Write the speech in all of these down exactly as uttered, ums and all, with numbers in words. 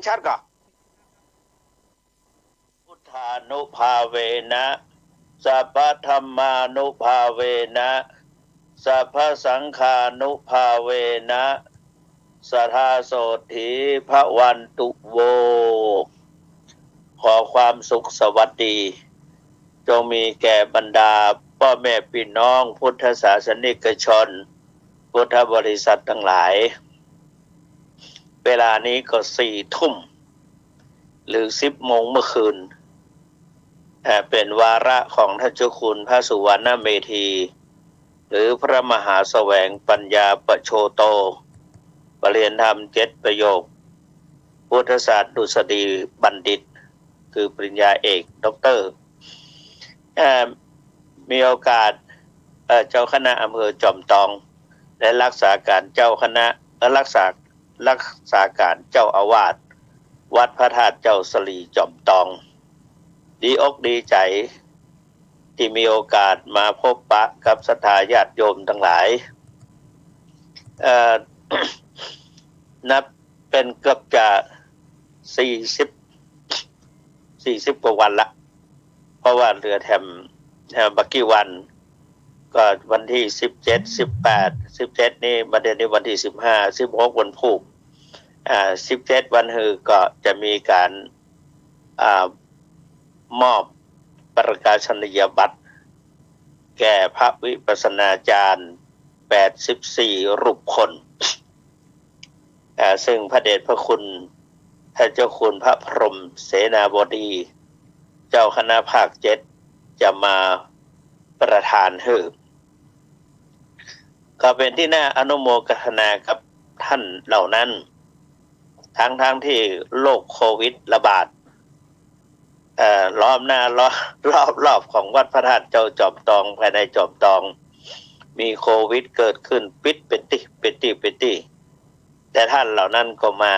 ชัดๆ ก่อ พุทธานุภาเวนะ สัพพะธัมมานุภาเวนะ สัพพะสังฆานุภาเวนะ สะทาโสตถีภะวันตุโว ขอความสุขสวัสดี จงมีแก่บรรดาป้อแม่ปี้น้องพุทธศาสนิกชน พุทธบริษัทตังหลาย เวลานี้ก็สี่ทุ่ม หรือสิบโมงเมื่อคืน เอ่อ เป๋นวาระของต้านเจ้าคุณพระสุวรรณเมธี หรือพระมหาแสวงปัญญาปโชโต ประเรียนธรรมเจ็ดประโยค พุทธศาสตร์ดุษฎีบัณฑิต คือปริญญาเอก ด็อกเตอร์ เอ่อ มีโอกาส เอ่อ เจ้าคณะอำเภอจอมตอง และรักษาการเจ้าคณะ เอ่อ รักษา รักษาการเจ้าอาวาสวัดพระธาตุเจ้าสะหลีจอมตอง ดีอกดีใจ๋ ตี้มีโอกาสมาพบปะกับศรัทธาญาติโยมตังหลาย เอ่อ นับเป๋นเกือบจะสี่สิบ สี่สิบกว่าวันละ เพราะว่าเหลือแถม แถมบ่กี่วัน ก็วันตี้สิบเจ็ด สิบแปด สิบเจ็ด นี่ บ่าเดี่ยวนี้วันตี้สิบห้า สิบหก วันพูก อ่า สิบเจ็ด วันฮือก็จะมีก๋าน อ่า มอบประกาศนียบัตร แก่พระวิปัสสนาจารย์ แปดสิบสี่ รูปคน อ่า ซึ่งพระเดชพระคุณ ท่านเจ้าคุณพระพรหมเสนาบดี เจ้าคณะภาคเจ็ด จะมาประทานหื้อ ก็เป๋นตี้น่าอนุโมทนากับท่านเหล่านั้น ทั้งๆ ตี้โรคโควิดระบาด เอ่อ ล้อมหน้าล้อม รอบๆ ของวัดพระธาตุเจ้าจอมตอง ภายในจอมตอง มีโควิดเกิดขึ้นปิดเป๋นตี้ เป๋นตี้ เป๋นตี้ แต่ท่านเหล่านั้นก็มา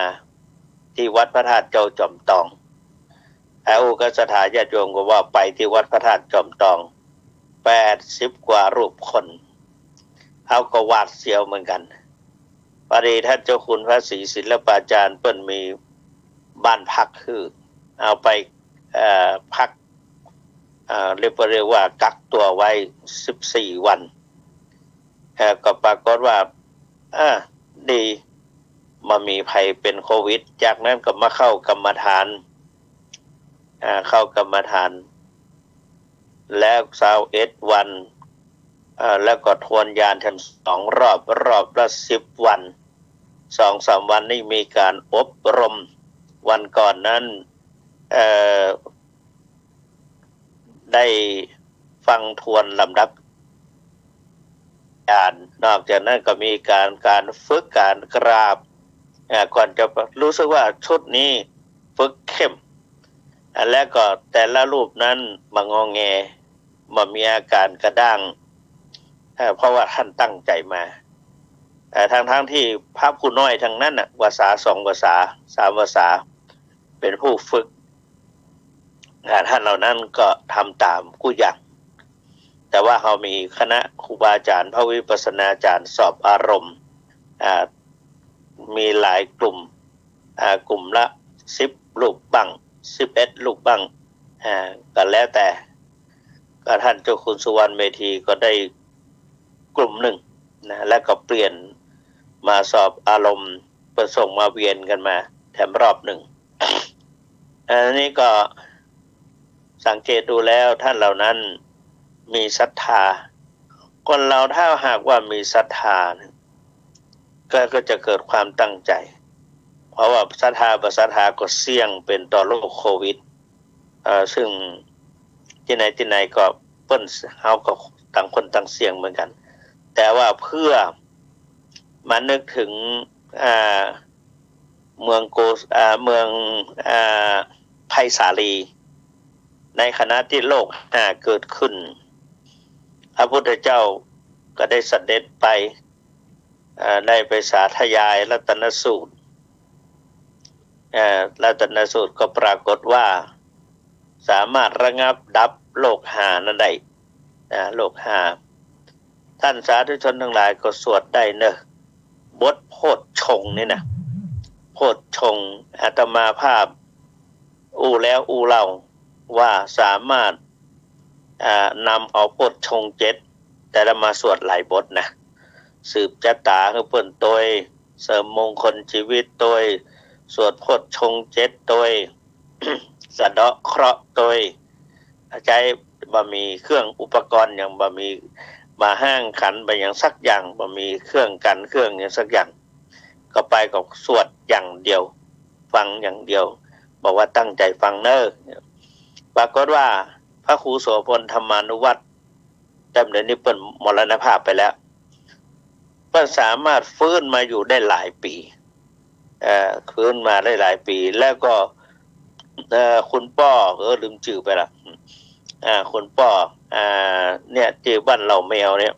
ตี้วัดพระธาตุเจ้าจอมตอง แล้วก็ศรัทธาญาติโยมก็ว่าไปตี้วัดพระธาตุจอมตอง แปดสิบกว่ารูปคน เฮาก็หวาดเสียวเหมือนกั๋น พอดีท่านเจ้าคุณพระศรีศิลปาจารย์เปิ้นมีบ้านพักหื้อ เอาไป เอ่อ พัก เอ่อ เรียกว่า เรียกว่ากักตั๋วไว้สิบสี่วัน เอ่อ ก็ปรากฏว่า เออ ดี บ่มีใผเป๋นโควิด จากนั้นก็มาเข้ากรรมฐาน อ่า เข้ากรรมฐาน แล้วซาวเอ็ดวัน เอ่อ แล้วก็ทวนญาณแถมสองรอบ รอบละสิบวัน สองสามวันนี่มีก๋านอบรม วันก่อนนั้น เอ่อ ได้ฟังทวนลำดับญาณ นอกจากนั้นก็มีก๋าน ก๋านฝึกก๋านกราบ อ่า ก่อนจะ รู้สึกว่าชุดนี้ฝึกเข้ม อ่า และก็แต่ละรูปนั้นบ่งอแง บ่มีอาก๋านกระด้าง เอ่อ เพราะว่าท่านตั้งใจ๋มา เอ่อ ทั้งๆ ตี้พระผู้น้อยตังนั้นน่ะ วาสาสองวาสา สามวาสา เป๋นผู้ฝึก อ่า ท่านเหล่านั้นก็ทำต๋ามกู้อย่าง แต่ว่าเฮามีคณะครูบาอาจ๋ารย์ พระวิปัสสนาอาจ๋ารย์สอบอารมณ์ อ่า มีหลายกลุ่ม อ่า กลุ่มละสิบรูปบ้าง สิบเอ็ดรูปบ้าง อ่า ก็แล้วแต่ ก็ท่านเจ้าคุณสุวรรณเมธีก็ได้กลุ่มนึ่งนะ แล้วก็เปลี่ยนมาสอบอารมณ์ เปิ้นส่งมาเวียนกั๋นมาแถมรอบนึ่ง อันนี้ก็สังเกตดูแล้วท่านเหล่านั้นมีศรัทธา คนเราถ้าหากว่ามีศรัทธาเนี่ย ก็ ก็จะเกิดความตั้งใจ๋ เพราะว่าศรัทธาบ่ศรัทธาก็เสี่ยงเป๋นต่อโรคโควิด เอ่อ ซึ่งตี้ไหนตี้ไหนก็เปิ้น เฮาก็ต่างคนต่างเสี่ยงเหมือนกั๋น แต่ว่าเพื่อมานึกเถิง อ่า เมืองโก อ่า เมือง อ่า ไพศาลี ในขณะตี้โรคห้าเกิดขึ้น พระพุทธเจ้าก็ได้เสด็จไป เอ่อ ได้ไปสาธยายรัตนสูตร เอ่อ รัตนสูตรก็ปรากฏว่า สามารถระงับดับโรคห้านั้นได้ อ่า โรคห้า ท่านสาธุชนตังหลายก็สวดได้เนาะ บทโพชฌงค์นี่นะ โพ พชฌงค์ อาตมาภาพอู้แล้วอู้เล่าว่าสามารถ อ่า นำเอาพชฌงค์เจ็ด แต่ละมาสวดหลายบทนะ สืบจะต๋าหื้อเปิ้นตวย เสริมมงคลชีวิตตวย สวดพชฌงค์เจ็ดตวย สะเดาะเคราะห์ตวย ใจ๊บ่มีเครื่องอุปกรณ์หยัง บ่มี บ่าห้างขัน บ่หยังสักอย่าง บ่มีเครื่องกั๋นเครื่องหยังสักอย่าง ก็ไปก็สวดอย่างเดียว ฟังอย่างเดียว บอกว่าตั้งใจ๋ฟังเน่อ ปรากฏว่าพระครูโสภณธรรมานุวัฒน์ แต่เดี๋ยวนี้เปิ้นมรณภาพไปแล้ว เปิ้นสามารถฟื้นมาอยู่ได้หลายปี๋ เอ่อ ฟื้นมาได้หลายปี๋ แล้วก็ เอ่อ คุณป้อ เออ ลืมจื้อไปละ อ่า คุณป้อ อ่า เนี่ย ตี้บ้านเหล่าแมวเนี่ย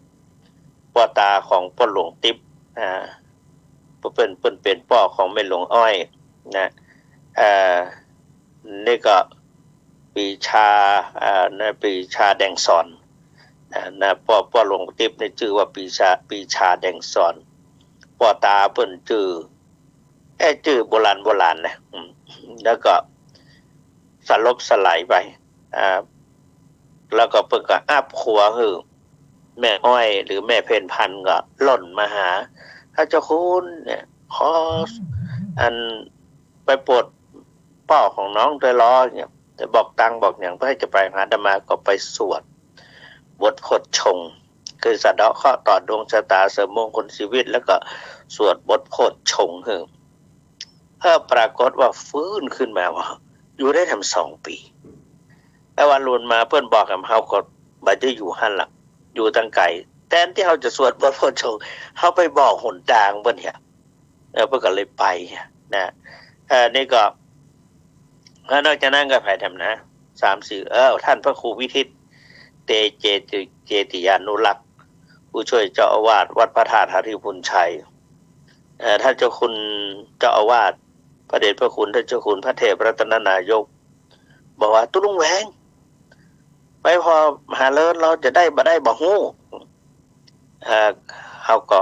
ป้อตาของป้อหลวงติ๊บ อ่า เปิ้น เปิ้นเป๋นป้อของแม่หลวงอ้อยนะ เอ่อ นี่ก็ปรีชา อ่า นะ ปรีชาแดงสอน อ่า นะ ป้อ ป้อหลวงติ๊บนี่จื้อว่าปรีชา ปรีชาแดงสอน ป้อตาเปิ้นจื้อ เอ๊ะ จื้อโบราณโบราณนะ อืม แล้วก็สลบสลายไป อ่า แล้วก็เปิ้นก็อับขัวหื้อ แม่อ้อยหรือแม่เพ็ญพันธ์ก็ล่นมาหา "ท่านเจ้าคุณเนี่ย ขอ อัน ไปโปรดป้อของน้องตวยลอ" เนี่ย จะบอกตังบอกหยัง เปิ้นหื้อจะไปหาอาตมา ก็ไปสวดบทพชฌงค์ คือสะเดาะเคราะห์ต่อดวงชะตา เสริมมงคลชีวิต แล้วก็สวดบทพชฌงค์หื้อ เออ ปรากฏว่าฟื้นขึ้นมาว่า อยู่ได้แถมสองปี๋ แต่ว่าลุนมาเปิ้นบอกแหม เฮาก็บ่ได้อยู่หั้นละ อยู่ตังไก๋ แตนตี้เฮาจะสวดบทพชฌงค์ เฮาไปบอกหนตางเปิ้นเหีย เออ เปิ้นก็เลยไปนะ เออ นี่ก็ แล้วนอกจากนั้นก็ใผแถมนะ สามสี่ เออ ท่านพระครูวิทิต เตเจติ เจติยานุรักษ์ ผู้ช่วยเจ้าอาวาสวัดพระธาตุหริภุญชัย เอ่อ ท่านเจ้าคุณเจ้าอาวาส พระเดชพระคุณท่านเจ้าคุณพระเทพรัตนนายก บอกว่า ตุ๊ลุงแหวง ไปผ่อหาเลินลอจะได้บ่ได้บ่ฮู้ เอ่อ เฮาก็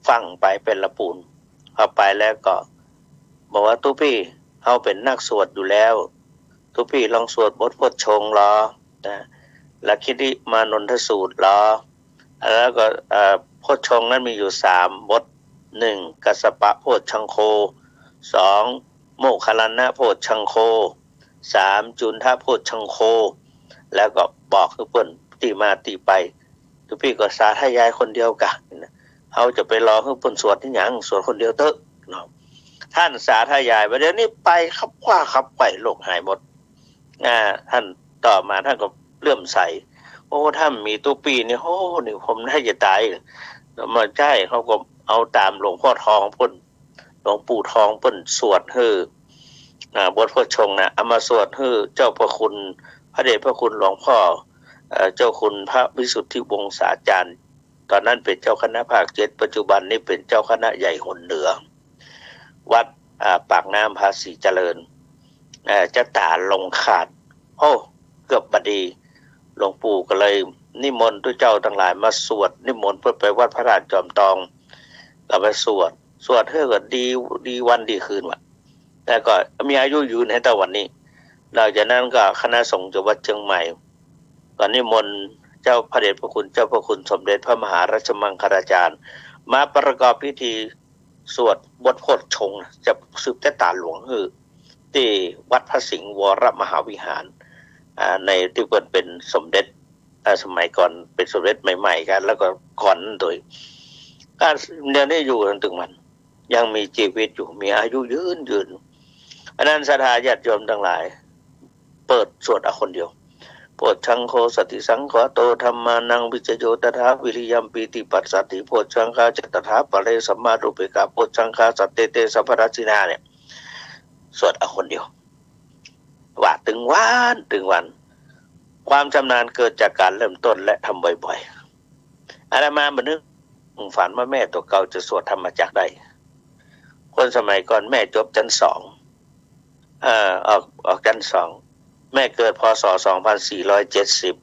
ฟั่งไปเป๋นละปูน พอไปแล้วก็บอกว่า ตุ๊ปี้ เฮาเป๋นนักสวดอยู่แล้ว ตุ๊ปี้ลองสวดบทพชฌงค์ลอ นะ ละคิริมานนทสูตรลอ แล้วก็ เอ่อ พชฌงค์นั้นมีอยู่สามบท หนึ่ง กัสสปะโพชฌังโค สอง โมคคัลลานะโพชฌังโค สาม จุณฑะโพชฌังโค แล้วก็บอกหื้อเปิ้นตี้มาตี้ไป ตุ๊ปี้ก็สาธยายคนเดียวกะ เฮาจะไปรอหื้อเปิ้นสวดตี้หยัง สวดคนเดียวเต๊อะเนาะ ท่านสาธยายไป เดี๋ยวนี้ไปคับคว้าคับไขว่ โลกหายหมด อ่า ท่านต่อมาท่านก็เลื่อมใส โอ้ ถ้ามีตุ๊ปี้นี่ โอ้ นี่ผมน่าจะต๋าย มาใจ้ เขาก็เอาต๋ามหลวงพ่อทองเปิ้น หลวงปู่ทองเปิ้นสวดหื้อ อ่า บทพชฌงค์นะ เอามาสวดหื้อเจ้าพระคุณ พระเดชพระคุณหลวงพ่อ เอ่อ เจ้าคุณพระวิสุทธิวงศาจารย์ ตอนนั้นเป๋นเจ้าคณะภาคเจ็ด ปัจจุบันนี้เป๋นเจ้าคณะใหญ่หนเหนือ วัด อ่า ปากน้ำภาษีเจริญ เอ่อ จะต๋าลงขาด โอ้ เกือบบ่ดี หลวงปู่ก็เลยนิมนต์ตุ๊เจ้าตังหลายมาสวด นิมนต์เปิ้นไปวัดพระธาตุจอมตอง ก็ไปสวด สวดหื้อก็ดี ดีวันดีคืนว่ะ แล้วก็มีอายุยืนหื้อเต้าวันนี้ หลังจากนั้นก็คณะสงฆ์จากวัดเชียงใหม่ ก็นิมนต์เจ้าพระเดชพระคุณ เจ้าพระคุณสมเด็จพระมหาราชมังคลาจารย์ มาประกอบพิธีสวดบทพชฌงค์ จะสืบจะต๋าหลวงหื้อ ตี้วัดพระสิงห์วรมหาวิหาร อ่า ในตี้เปิ้นเป๋นสมเด็จ อ่า สมัยก่อนเป๋นสมเด็จใหม่ๆ กั๋น แล้วก็ก่อนนั้นตวย ก็เดี๋ยวนี้อยู่จนเถิงวัน ยังมีจีวิตอยู่ มีอายุยืนยืน อันนั้นศรัทธาญาติโยมตังหลาย เปิดสวดเอาคนเดียว โพชฌังโค สัตติสังขาโต ธัมมานัง วิจโย ตถา วิริยัง ปีติ ปัสสัทธิ โพชฌังคา จะตถา ปะเร สัมมาอุเปกขา โพชฌังคา สัตเต เต สัพพทัสสินา เนี่ย สวดเอาคนเดียว ว่าตึงวันตึงวัน ความชำนาญเกิดจากการเริ่มต้นและทำบ่อยๆ อาตมาบ่นึกฝันว่าแม่ตั๋วเก่าจะสวดธรรมจักรได้ คนสมัยก่อนแม่จบชั้นสอง เอ่อ ออก ออกชั้นสอง แม่เกิด พ.ศ. สองพันสี่ร้อยเจ็ดสิบ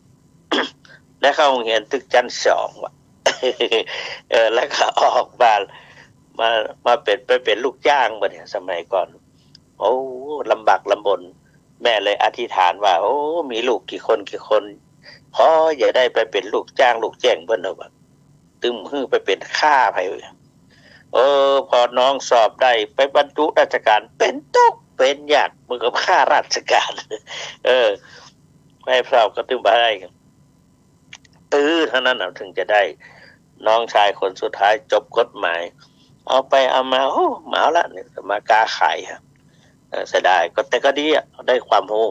ได้เข้าโฮงเฮียนตึกชั้นสองว่ะ เออ แล้วก็ออกมา ม มา มาเป๋น ไปเป๋นลูกจ้างบ่เนี่ย สมัยก่อน โอ้ ลำบากลำบน แม่เลยอธิษฐานว่า โอ้ มีลูกกี่คนกี่คน ขออย่าได้ไปเป๋นลูกจ้างลูกแจ้งเปิ้นเถาะ ตึงหื้อไปเป๋นข้าไผ เออ พอน้องสอบได้ไปบรรจุราชการ เป๋นตุ๊กเป๋นยากเหมือนกับข้าราชการ เออ ไปสอบก็ตึงบ่ได้ ตื้อเท่านั้นน่ะ ถึงจะได้ น้องชายคนสุดท้ายจบกฎหมาย เอาไปเอามา โอ้ มาเอาละเนี่ย มาค้าขายอะ เออ เสียดาย ก็ แต่ก็ดีอะ ได้ความรู้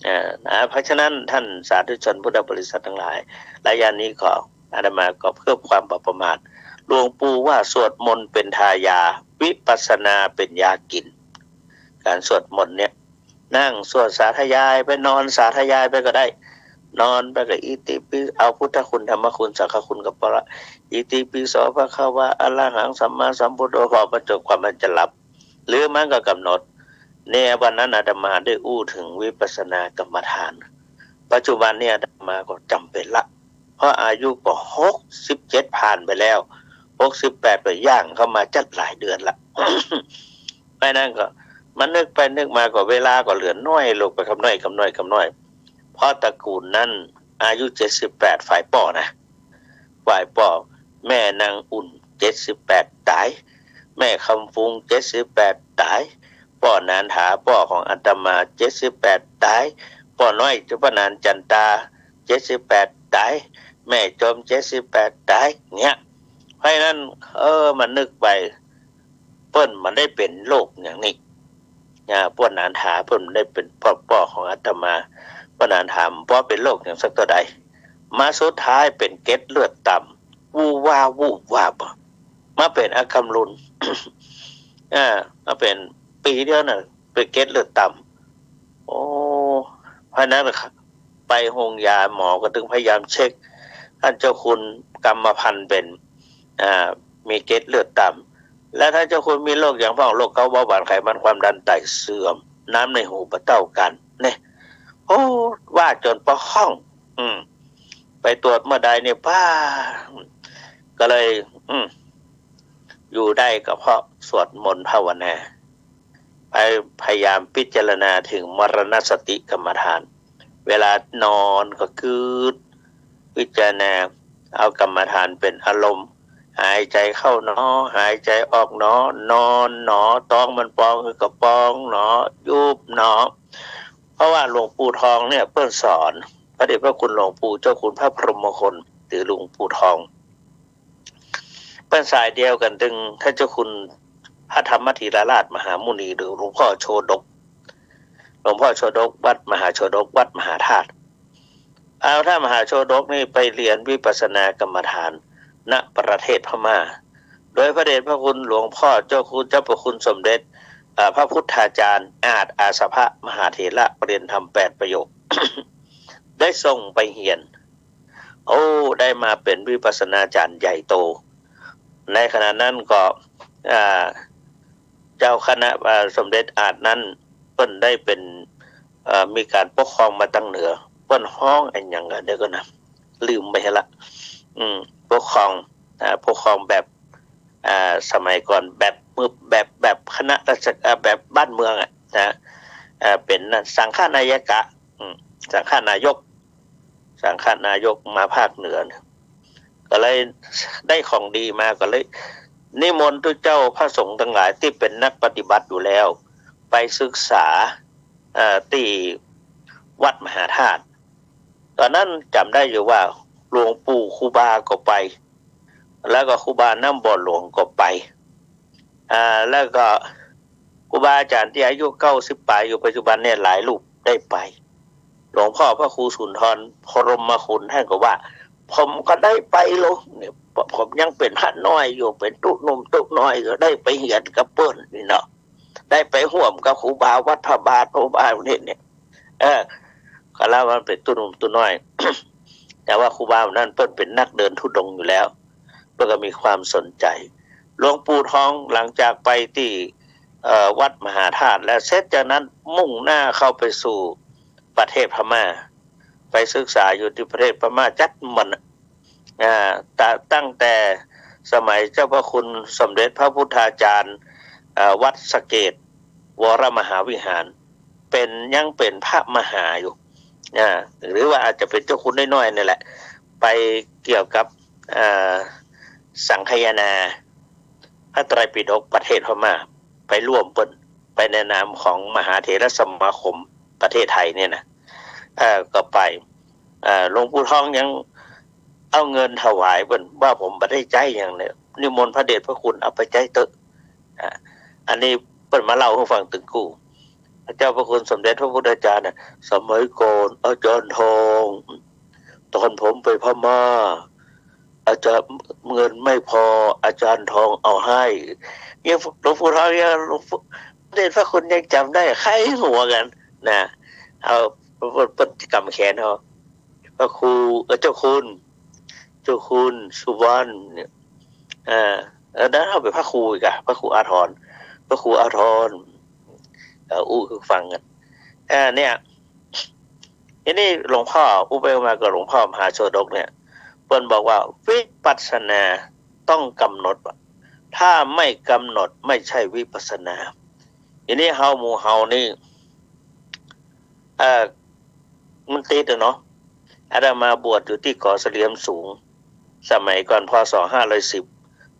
อ่า นะ เพราะฉะนั้นท่านสาธุชนพุทธบริษัททั้งหลาย ระยะนี้ขอ อาตมาก็เพื่อความบ่ประมาท หลวงปู่ว่าสวดมนต์เป๋นทายา วิปัสสนาเป๋นยากิ๋น การสวดมนต์เนี่ย นั่งสวดสาธยายไป นอนสาธยายไปก็ได้ นอนไปก็อิติปิ เอาพุทธคุณ ธรรมคุณ สังฆคุณก็ปะละ อิติปิโสภะคะวะ อะระหังสัมมาสัมพุทโธ พอประจบความมันจะหลับ หรือมันก็กำหนด เนี่ย วันนั้นอาตมาได้อู้เถิงวิปัสสนากรรมฐาน ปัจจุบันเนี่ยอาตมาก็จ๋ำเป๋นละ เพราะอายุก็หกสิบเจ็ดผ่านไปแล้ว หกสิบแปดก็ย่างเข้ามาจั๊ดหลายเดือนละ ไปนั้นก็ มานึกไปนึกมาก็เวลาก็เหลือน้อยลงไปกำน้อย กำน้อย กำน้อย เพราะตระกูลนั้นอายุเจ็ดสิบแปด ฝ่ายป้อนะ ฝ่ายป้อ แม่นางอุ่น เจ็ดสิบแปด ต๋าย แม่คำፉง เจ็ดสิบแปด ต๋าย ป้อหนานถา ป้อของอาตมา เจ็ดสิบแปด ต๋าย ป้อน้อย ป้อหนานจันตา เจ็ดสิบแปด ต๋าย แม่จม เจ็ดสิบแปด ต๋าย เนี่ย เพราะฉะนั้น เออ มานึกไป เปิ้นบ่ได้เป๋นโรคอย่างนี้ อ่า ป้อหนานถา เปิ้นบ่ได้เป๋น ป้อ ป้อของอาตมา ป้อหนานถา บ่เป๋นโรคอย่างสักเต้าใด มาสุดท้ายเป๋นเกล็ดเลือดต่ำ วู่วาบ วู่วาบ มาเป๋นอะกำลุน อ่า มาเป๋นปี๋เดียวน่ะ เป๋นเกล็ดเลือดต่ำ โอ้ เพราะฉะนั้นไปโฮงยา หมอก็ตึงพยายามเช็ค ท่านเจ้าคุณกรรมพันธุ์เป๋น อ่า มีเกล็ดเลือดต่ำ และท่านเจ้าคุณมีโรคอย่างพ่อง โรคเกาต์ เบาหวาน ไขมัน ความดัน ไตเสื่อม น้ำในหูบ่เต้ากั๋น เนี่ย โอ้ ว่าจ๋นปะฮ่อง อืม ไปตรวจเมื่อใดเนี่ย ป๊า ก็เลย อืม อยู่ได้ก็เพราะสวดมนต์ภาวนา ไปพยายามพิจารณาเถิงมรณสติกรรมฐาน เวลานอนก็กึ๊ด พิจารณา เอากรรมฐานเป๋นอารมณ์ หายใจ๋เข้าหนอ หายใจ๋ออกหนอ นอนหนอ ต๊องมันปองก็ปองหนอ ยุบหนอ เพราะว่าหลวงปู่ทองเนี่ยเปิ้นสอน พระเดชพระคุณหลวงปู่เจ้าคุณพระพรหมมงคล หรือหลวงปู่ทอง เปิ้นสายเดียวกั๋นตึงท่านเจ้าคุณพระธรรมธีรราชมหามุนี หรือหลวงพ่อโชฎก หลวงพ่อโชฎก วัดมหาโชฎก วัดมหาธาตุ เอา ท่านมหาโชฎกนี่ไปเฮียนวิปัสสนากรรมฐาน ณ ประเทศพม่า โดยพระเดชพระคุณหลวงพ่อเจ้าคุณ เจ้าพระคุณสมเด็จ อ่า พระพุทธาจารย์ อาจอาสภะมหาเถระ เฮียนธรรมแปดประโยค ได้ส่งไปเฮียน โอ้ ได้มาเป๋นวิปัสสนาจารย์ใหญ่โต ในขณะนั้นก็ อ่า เจ้าคณะ อ่า สมเด็จอาจนั้น เปิ้นได้เป๋น เอ่อ มีก๋านปกครองมาตางเหนือ เปิ้นฮ้องอะหยังก่อ เดี๋ยวก่อนนะ ลืมไปละ อืม ปกครอง อ่า ปกครองแบบ อ่า สมัยก่อนแบบมือ แบบ แบบคณะราช อ่า แบบบ้านเมืองอะนะ อ่า เป๋นสังฆนายกะ อืม สังฆนายก สังฆนายกมาภาคเหนือเนี่ย ก็เลยได้ของดีมา ก็เลยนิมนต์ตุ๊เจ้าพระสงฆ์ตังหลายตี้เป๋นนักปฏิบัติอยู่แล้ว ไปศึกษา เอ่อ ตี้วัดมหาธาตุ ต๋อนนั้นจ๋ำได้อยู่ว่าหลวงปู่ครูบาก็ไป แล้วก็ครูบาน้ำบ่อหลวงก็ไป อ่า แล้วก็ครูบาอาจ๋ารย์ตี้อายุเก้าสิบป๋ายอยู่ปัจจุบันเนี่ยหลายรูปได้ไป หลวงพ่อพระครูสุนทรพรหมคุณท่านก็ว่า ผมก็ได้ไปลงเนี่ย ผมยังเป๋นพระน้อยอยู่ เป๋นตุ๊หนุ่มตุ๊น้อยอยู่ ได้ไปเฮียนกับเปิ้นนี่เนาะ ได้ไปฮ่วมกับครูบาวัดพระบาท ครูบาเนี่ย เนี่ย เออ ก็เล่าว่าเป๋นตุ๊หนุ่มตุ๊น้อย แต่ว่าครูบานั้นเปิ้นเป๋นนักเดินธุดงค์อยู่แล้ว เปิ้นก็มีความสนใจ๋ หลวงปู่ทองหลังจากไปตี้ เอ่อ วัดมหาธาตุแล้ว เสร็จจากนั้นมุ่งหน้าเข้าไปสู่ประเทศพม่า ไปศึกษาอยู่ตี้ประเทศพม่าจั๊ดมัน อ่า ตะ ตั้งแต่ สมัยเจ้าพระคุณสมเด็จพระพุทธาจารย์ เอ่อ วัดสะเกษวรมหาวิหาร เป๋น ยังเป๋นพระมหาอยู่นะ หรือว่าอาจจะเป๋นเจ้าคุณน้อยๆ นี่แหละ ไปเกี่ยวกับ เอ่อ สังคายนาพระไตรปิฎกประเทศพม่า ไปร่วมเปิ้น ไปในนามของมหาเถรสมาคมประเทศไทยเนี่ยนะ เอ่อ ก็ไป เอ่อ หลวงปู่ทองยังเอาเงินถวายเปิ้น ว่าผมบ่ได้ใจ๊หยังเลย นิมนต์พระเดชพระคุณเอาไปใจ๊เต๊อะ อ่า อันนี้เปิ้นมาเล่าหื้อฟังตึงกู้ พระเจ้าพระคุณสมเด็จพระพุทธาจารย์น่ะ สมัยก่อนอาจารย์ทอง ตอนผมไปพม่า อาจารย์ เงินไม่พอ อาจารย์ทองเอาให้ ยังหลวงปู่ทองยัง หลวงปู่ พระเดชพระคุณยังจ๋ำได้ ใค่หัวกั๋นนะ เอา เปิ้น เปิ้นกำแขนเอา พระครู เอ่อ เจ้าคุณ เจ้าคุณสุวรรณเนี่ย เอ่อ เอ่อ แล้วเอาไปพระครูอีกอะ พระครูอาทร พระครูอาทร เอ่อ อู้หื้อฟังกั๋น เอ่อ เนี่ย ทีนี้หลวงพ่อ อู้ไปอู้มาก็หลวงพ่อมหาโชดกเนี่ย เปิ้นบอกว่าวิปัสสนาต้องกำหนด ถ้าไม่กำหนดไม่ใช่วิปัสสนา ทีนี้เฮาหมู่เฮานี่ เอ่อ มันติดอะเนาะ อาตมาบวชอยู่ตี้กอเสลียมสูง สมัยก่อน พ.ศ. ห้าร้อยสิบ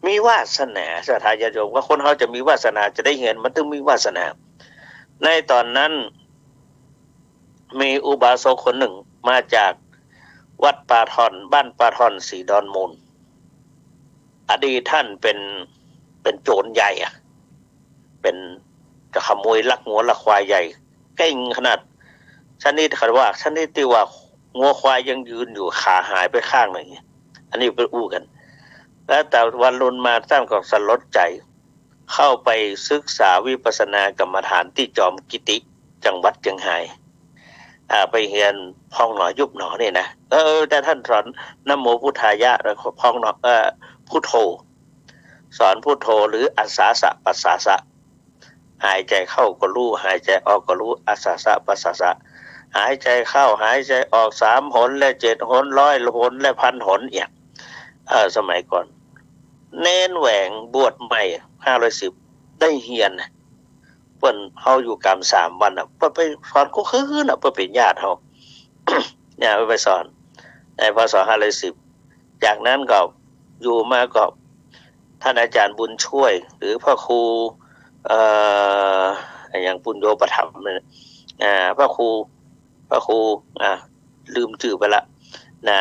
มีวาสนา ศรัทธาญาติโยม ว่าคนเฮาจะมีวาสนา จะได้เฮียน มันต้องมีวาสนา ในต๋อนนั้น มีอุบาสกคนนึ่งมาจากวัดป่าถ่อน บ้านป่าถ่อน สีดอนมูล อดีตต้านเป๋น เป๋นโจ๋รใหญ่อะ เป๋นจะขโมยลักงัวลักควายใหญ่ เก่งขนาด ชนิดเขาว่า ชนิดตี้ว่างัวควายยังยืนอยู่ ขาหายไปข้างนึ่ง อันนี้เปิ้นอู้กั๋น แล้วแต่วันลุนมาต้านก็สลดใจ๋ เข้าไปศึกษาวิปัสสนากรรมฐานตี้จอมกิติ จังหวัดเจียงฮาย อ่า ไปเฮียนพองหนอยุบหนอนี่นะ เออ แต่ต้านสอนนะโมพุทธายะ แล้วก็พองหนอ เอ่อ พุทโธ สอนพุทโธหรืออาสาสะปัสสาสะ หายใจ๋เข้าก็ฮู้ หายใจ๋ออกก็ฮู้ อาสาสะปัสสาสะ หายใจ๋เข้า หายใจ๋ออก สามหนและเจ็ดหน ร้อยหนและพันหนเนี่ย เออ สมัยก่อน เณรแหวงบวชใหม่ ห้าร้อยสิบ ได้เฮียนนะ เปิ้น เฮาอยู่กำสามวันน่ะ เปิ้นไปสอนกู้คืนน่ะ เปิ้นเป๋นญาติเฮา เนี่ย เปิ้นไปสอน ใน พ.ศ. ห้าร้อยสิบ จากนั้นก็อยู่มาก็ ท่านอาจารย์บุญช่วย หรือพระครู เอ่อ อย่างปุญโญปถัมภ์เนี่ย อ่า พระครู พระครู อ่า ลืมจื้อไปละ นะ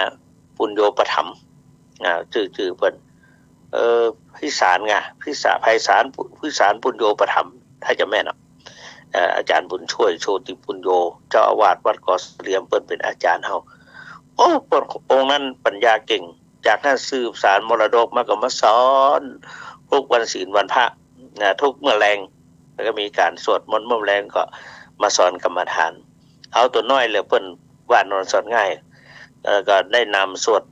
ปุญโญปถัมภ์ อ่า จื้อ จื้อเปิ้น เอ่อ พิสารไง พิสาร ไพศาล พิสารปุญโญปถัมภ์ ถ้าจะแม่นเนาะ เอ่อ อาจารย์บุญช่วย โชติปุญโญ เจ้าอาวาสวัดกอเสลียม เปิ้นเป๋นอาจารย์เฮา โอ้ เปิ้นองค์นั้นปัญญาเก่ง จากนั้นสืบสานมรดกมาก็มาสอนทุกวันศีลวันพระ นะ ทุกเมื่อแลง แล้วก็มีก๋านสวดมนต์เมื่อแลงก็มาสอนกรรมฐาน เอาตั๋วน้อยเหลือเปิ้นว่านอนสอนง่าย เอ่อ ก็ได้นำสวด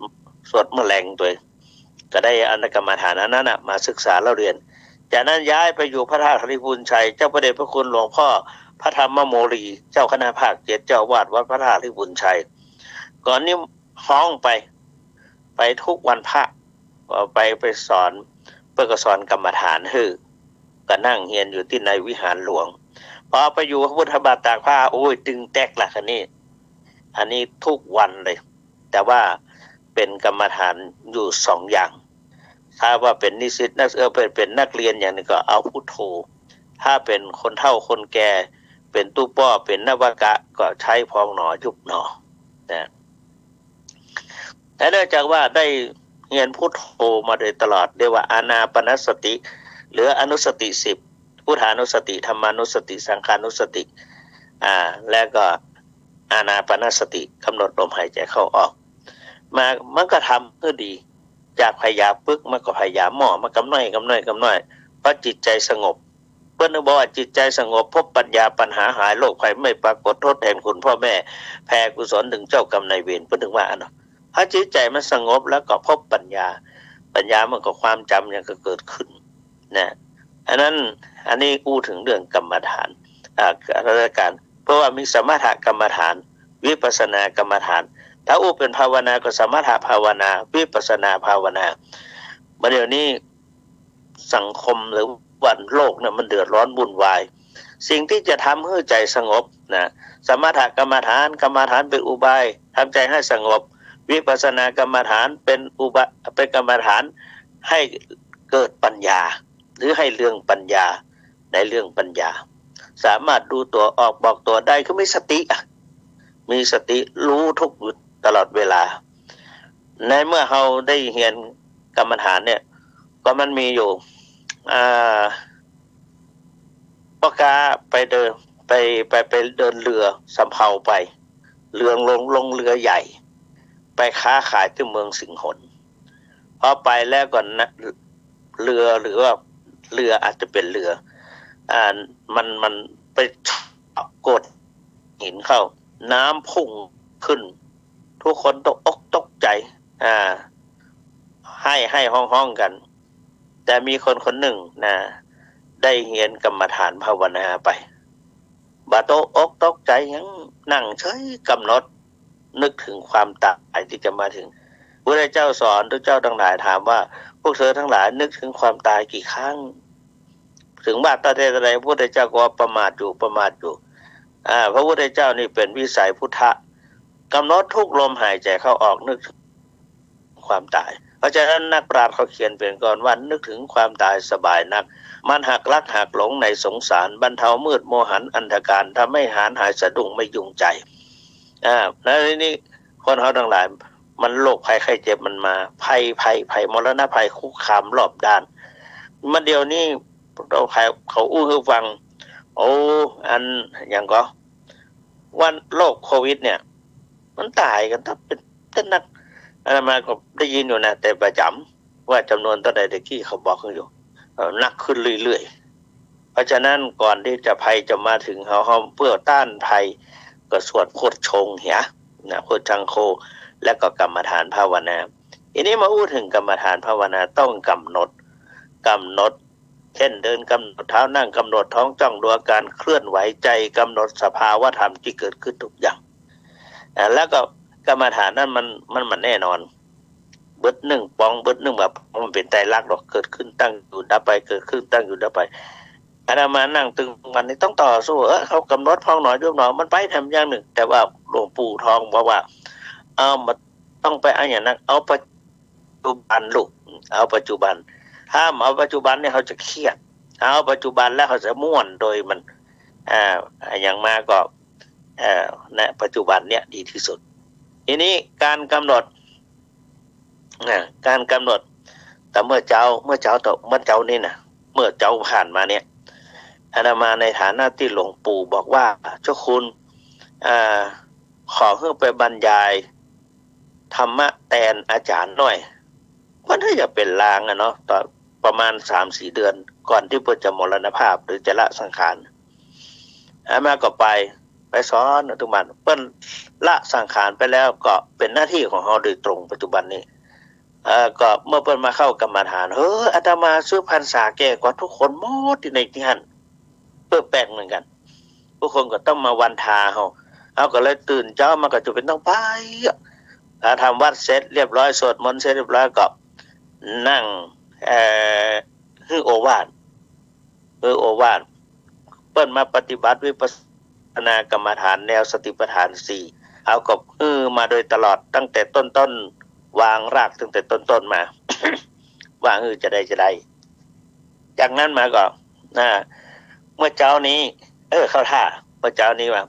สวดเมื่อแลงตวย ก็ได้เอากรรมฐานอันนั้นน่ะมาศึกษาเล่าเรียน จากนั้นย้ายไปอยู่พระธาตุหริภุญชัย เจ้าพระเดชพระคุณหลวงพ่อพระธรรมโมลี เจ้าคณะภาคเจ็ด เจ้าอาวาสวัดพระธาตุหริภุญชัย ก็นี่ฮ้องไป ไปทุกวันพระ ก็ไป ไปสอน เปิ้นก็สอนกรรมฐานหื้อ ก็นั่งเฮียนอยู่ตี้ในวิหารหลวง พอไปอยู่พระพุทธบาทตากผ้า โอ้ย ตึงแต๊กละคันนี้ อันนี้ทุกวันเลย แต่ว่าเป๋นกรรมฐานอยู่สองอย่าง ถ้าว่าเป๋นนิสิตนัก เอ่อ เป๋น เป๋นนักเรียนอย่างนี้ก็เอาพุทโธ ถ้าเป๋นคนเฒ่าคนแก่ เป๋นตุ๊ป้อ เป๋นนวกะ ก็ใจ๊พองหนอยุบหนอ นะ และเนื่องจากว่าได้เฮียนพุทโธมาโดยตลอด เรียกว่าอานาปานสติ หรืออนุสติสิบ พุทธานุสติ ธรรมานุสติ สังขานุสติ อ่า และก็อานาปานสติ กำหนดลมหายใจเข้าออก มา มันก็ทำหื้อดี จากพยาปึก มันก็พยาหม้อ มันกำน้อย กำน้อย กำน้อย เพราะจิตใจสงบ เปิ้นบอกว่าจิตใจสงบ พบปัญญา ปัญหาหาย โรคภัยไม่ปรากฏ ทดแทนคุณพ่อแม่ แผ่กุศลถึงเจ้ากรรมนายเวร เปิ้นถึงว่าอันเนาะ ถ้าจิตใจมันสงบแล้วก็พบปัญญา ปัญญามันก็ความจ๋ำหยังก็เกิดขึ้นนะ อันนั้น อันนี้อู้ถึงเรื่องกรรมฐาน อ่า รัตนการ เพราะว่ามีสมถกรรมฐาน วิปัสสนากรรมฐาน ถ้าอู้เป๋นภาวนาก็สมถภาวนา วิปัสสนาภาวนา มาเดี๋ยวนี้สังคมหรือว่าโลกเนี่ยมันเดือดร้อนวุ่นวาย สิ่งตี้จะทำหื้อใจ๋สงบนะ สมถกรรมฐาน กรรมฐานเป๋นอุบายทำใจ๋หื้อสงบ วิปัสสนากรรมฐานเป๋นอุบาย เป๋นกรรมฐานหื้อเกิดปัญญา หรือหื้อเรืองปัญญา ในเรื่องปัญญา สามารถดูตั๋วออกบอกตั๋วได้ คือมีสติอะ มีสติฮู้ทุกข์อยู่ตลอดเวลา ในเมื่อเฮาได้เฮียนกรรมฐานเนี่ย ก็มันมีอยู่ อ่า ป้อก๊าไปเดิน ไป ไป ไปเดินเฮือสำเภาไป เฮือลง ลงเฮือใหญ่ ไปค้าขายตี้เมืองสิงหน พอไปแล้วก็นะ เฮือหรือว่าเฮืออาจจะเป๋นเฮือ อ่า มัน มันไปโขกหินเข้า น้ำพุ่งขึ้น ทุกคนตกอกตกใจ๋ อ่า ไห้ไห้ฮ้องๆ กั๋น แต่มีคนคนนึ่งนะ ได้เฮียนกรรมฐานภาวนาไป บ่ตกอกตกใจ๋หยัง นั่งเฉยกำหนด นึกถึงความต๋ายตี้จะมาเถิง พระพุทธเจ้าสอน พระเจ้าตังหลายถามว่า พวกเธอตังหลายนึกถึงความต๋ายกี่ครั้ง เถิงว่าตั้งแต่ใด พระพุทธเจ้าก็ว่าประมาทอยู่ ประมาทอยู่ อ่า พระพุทธเจ้านี่เป๋นวิสัยพุทธะ กำหนดทุกลมหายใจ๋เข้าออก นึกถึงความต๋าย เพราะฉะนั้นนักปราชญ์เขาเขียนเป๋นกลอนว่า นึกถึงความต๋ายสบายนัก มันหักลักหักหลงในสงสาร บรรเทามืดโมหันอันธการ ทำให้หายสะดุ้งไม่ยุ่งใจ๋ อ่า แล้วทีนี้คนเฮาตังหลาย มันโรคภัยไข้เจ็บมันมา ภัย ภัย ภัย มรณะภัยคุกคามรอบด้าน มาเดี๋ยวนี้ เขา เขาอู้หื้อฟัง โอ้ อันหยังก็ ว่าโรคโควิดเนี่ย มันต๋ายกั๋นตั้งเป๋น เป๋นนัก อาตมาก็ได้ยินอยู่นะ แต่บ่จ๋ำว่าจ๋ำนวนเต้าใด แต่กี้เขาบอกหื้ออยู่ เอ่อ นักขึ้นเรื่อยๆ เพราะฉะนั้นก่อนตี้จะภัยจะมาเถิงเฮา เฮาเพื่อต้านภัยก็สวดโพชฌงค์เหียนะ โพชฌังโค และก็กรรมฐานภาวนา ทีนี้มาอู้เถิงกรรมฐานภาวนา ต้องกำหนด กำหนด เช่นเดินกำหนดเท้า นั่งกำหนดท้อง จ้องดูอาการเคลื่อนไหว ใจ๋กำหนดสภาวธรรมตี้เกิดขึ้นทุกอย่าง อ่า แล้วก็กรรมฐานนั้นมัน มัน มันแน่นอน เบิดนึ่งปอง เบิดนึ่งบ่าปอง มันเป๋นไตรลักษณ์ดอก เกิดขึ้นตั้งอยู่ดับไป เกิดขึ้นตั้งอยู่ดับไป อาตมานั่งตึงวันนี้ต้องต่อสู้ เออ เขากำหนดพองหนอยุบหนอ มันไปแถมอย่างนึ่ง แต่ว่าหลวงปู่ทองบอกว่า เอามา ต้องไปเอาอย่างนั้น เอาปัจจุบันลูก เอาปัจจุบัน ถ้าเอาปัจจุบันเนี่ยเขาจะเครียด เอาปัจจุบันแล้วเขาจะม่วนโดยมัน อ่า อย่างมาก็ เอ่อ ณ ปัจจุบันเนี่ยดีที่สุด ทีนี้การกำหนด นะ การกำหนด แต่เมื่อเจ๊า เมื่อเจ๊าต่อ เมื่อเจ๊านี่นะ เมื่อเจ๊าผ่านมาเนี่ย อาตมาในฐานะตี้หลวงปู่บอกว่า เจ้าคุณ อ่า ขอหื้อไปบรรยายธรรมะแตนอาจ๋ารย์หน่อย มันน่าจะเป๋นลางอะเนาะ ต๋อนประมาณสามสี่เดือน ก่อนตี้เปิ้นจะมรณภาพหรือจะละสังขาร อาตมาก็ไป ไปสอนทุกวัน เปิ้นละสังขารไปแล้วก็เป๋นหน้าตี้ของเฮาโดยตรงปัจจุบันนี้ เอ่อ ก็เมื่อเปิ้นมาเข้ากรรมฐาน เฮ้อ อาตมาซึ่งพรรษาแก่กว่าทุกคนหมดตี้ในตี้หั้น เปิ้นแปลกเหมือนกั๋น ทุกคนก็ต้องมาวันทาเฮา เฮาก็เลยตื่นเจ๊ามาก็จะเป๋นต้องไปอะ ถ้าทำวัตรเสร็จเรียบร้อย สวดมนต์เสร็จเรียบร้อยก็นั่ง เอ่อ หื้อโอวาท หื้อโอวาท เปิ้นมาปฏิบัติวิปัสสนากรรมฐานแนวสติปัฏฐานสี่ เฮาก็หื้อมาโดยตลอดตั้งแต่ต้นๆ วางรากตั้งแต่ต้นๆ มา ว่าหื้อจะได้ จะได้ จากนั้นมาก็ อ่า เมื่อเจ๊านี้ เออ เข้าท่า เมื่อเจ๊านี้ว่า